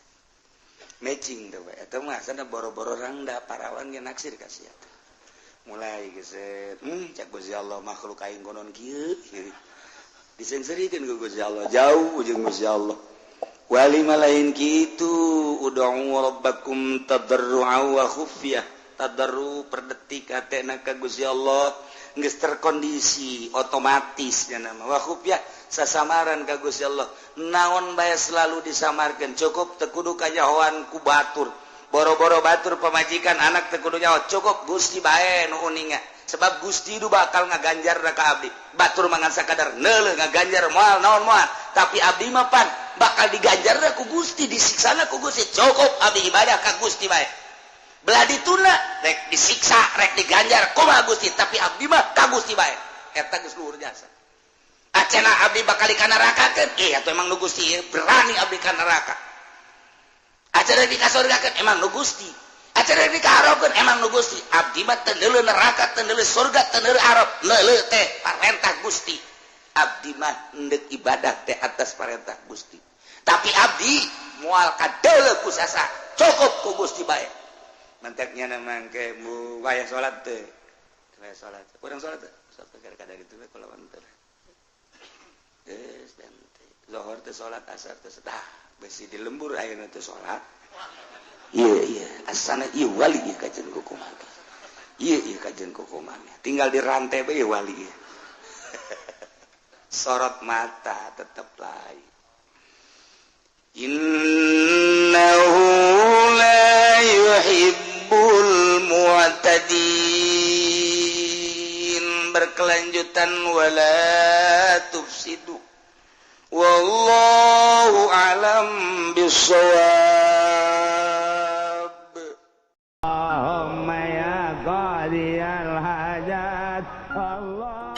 matching tuh. Eta mah sana boro-boro rangda, parawan ge naksir ka sia. Mulai geset, cak Gusti Allah, makhluk aing konon kieu disengserikeun ku Gusti Allah, jauh jeung Gusti Allah. Wali mah lain kitu. Ud'u rabbakum tadarru'a wa khufyah. Tadarru per detik hatena ka Gusti Allah geus terkondisi otomatis nya nama, wa khufyah sasamaran ka Gusti Allah. Naon bae selalu disamarkeun, cukup teu kudu kanyahoan ku batur, boro-boro batur, pamajikan, anak teu kudu nyaho, cukup Gusti bae nu uninga, sebab Gusti itu bakal ngaganjar ka abdi. Batur mangan sakadar neuleuh, ngaganjar moal naon moal, tapi abdi mah pan bakal diganjar ku Gusti, disiksana ku Gusti. Cukup abdi ibadah ka Gusti bae, belah dituna rek disiksa rek diganjar kumaha Gusti, tapi abdi mah ka Gusti bae. Eta geus luhur jasa. Acena abdi bakal ka neraka, eh, atuh emang nu Gusti berani abdi ka neraka. Acena di kasurgakeun, emang nu Gusti. Acena di kaharapkeun, emang nu Gusti. Abdi mah teu neuleuh neraka, teu neuleuh surga, teu neuleuh arab, neuleuh teh parentah Gusti. Abdi mah endek ibadah teh atas parentah Gusti, tapi abdi moal kadeuleuh ku sasa, cukup ku Gusti bae. Manteknya nama ke mu wayah salat teh, wayah salat kurang salat teh sok kadang itu kalau teh geus dan zuhur teh salat, asar teh dah besi di lembur ayeuna teh salat. Iya iya, asana ieu wali ieu kajen kukumaha, ieu ieu kajen kukumaha, tinggal di rantai bae wali ieu. Sorot mata tetep lain. Innahu la yuhibbul mu'tadin. Berkelanjutan wala tufsidu. Wallahu a'lam bissawab. اللهم يا قاضي الحاجات الله.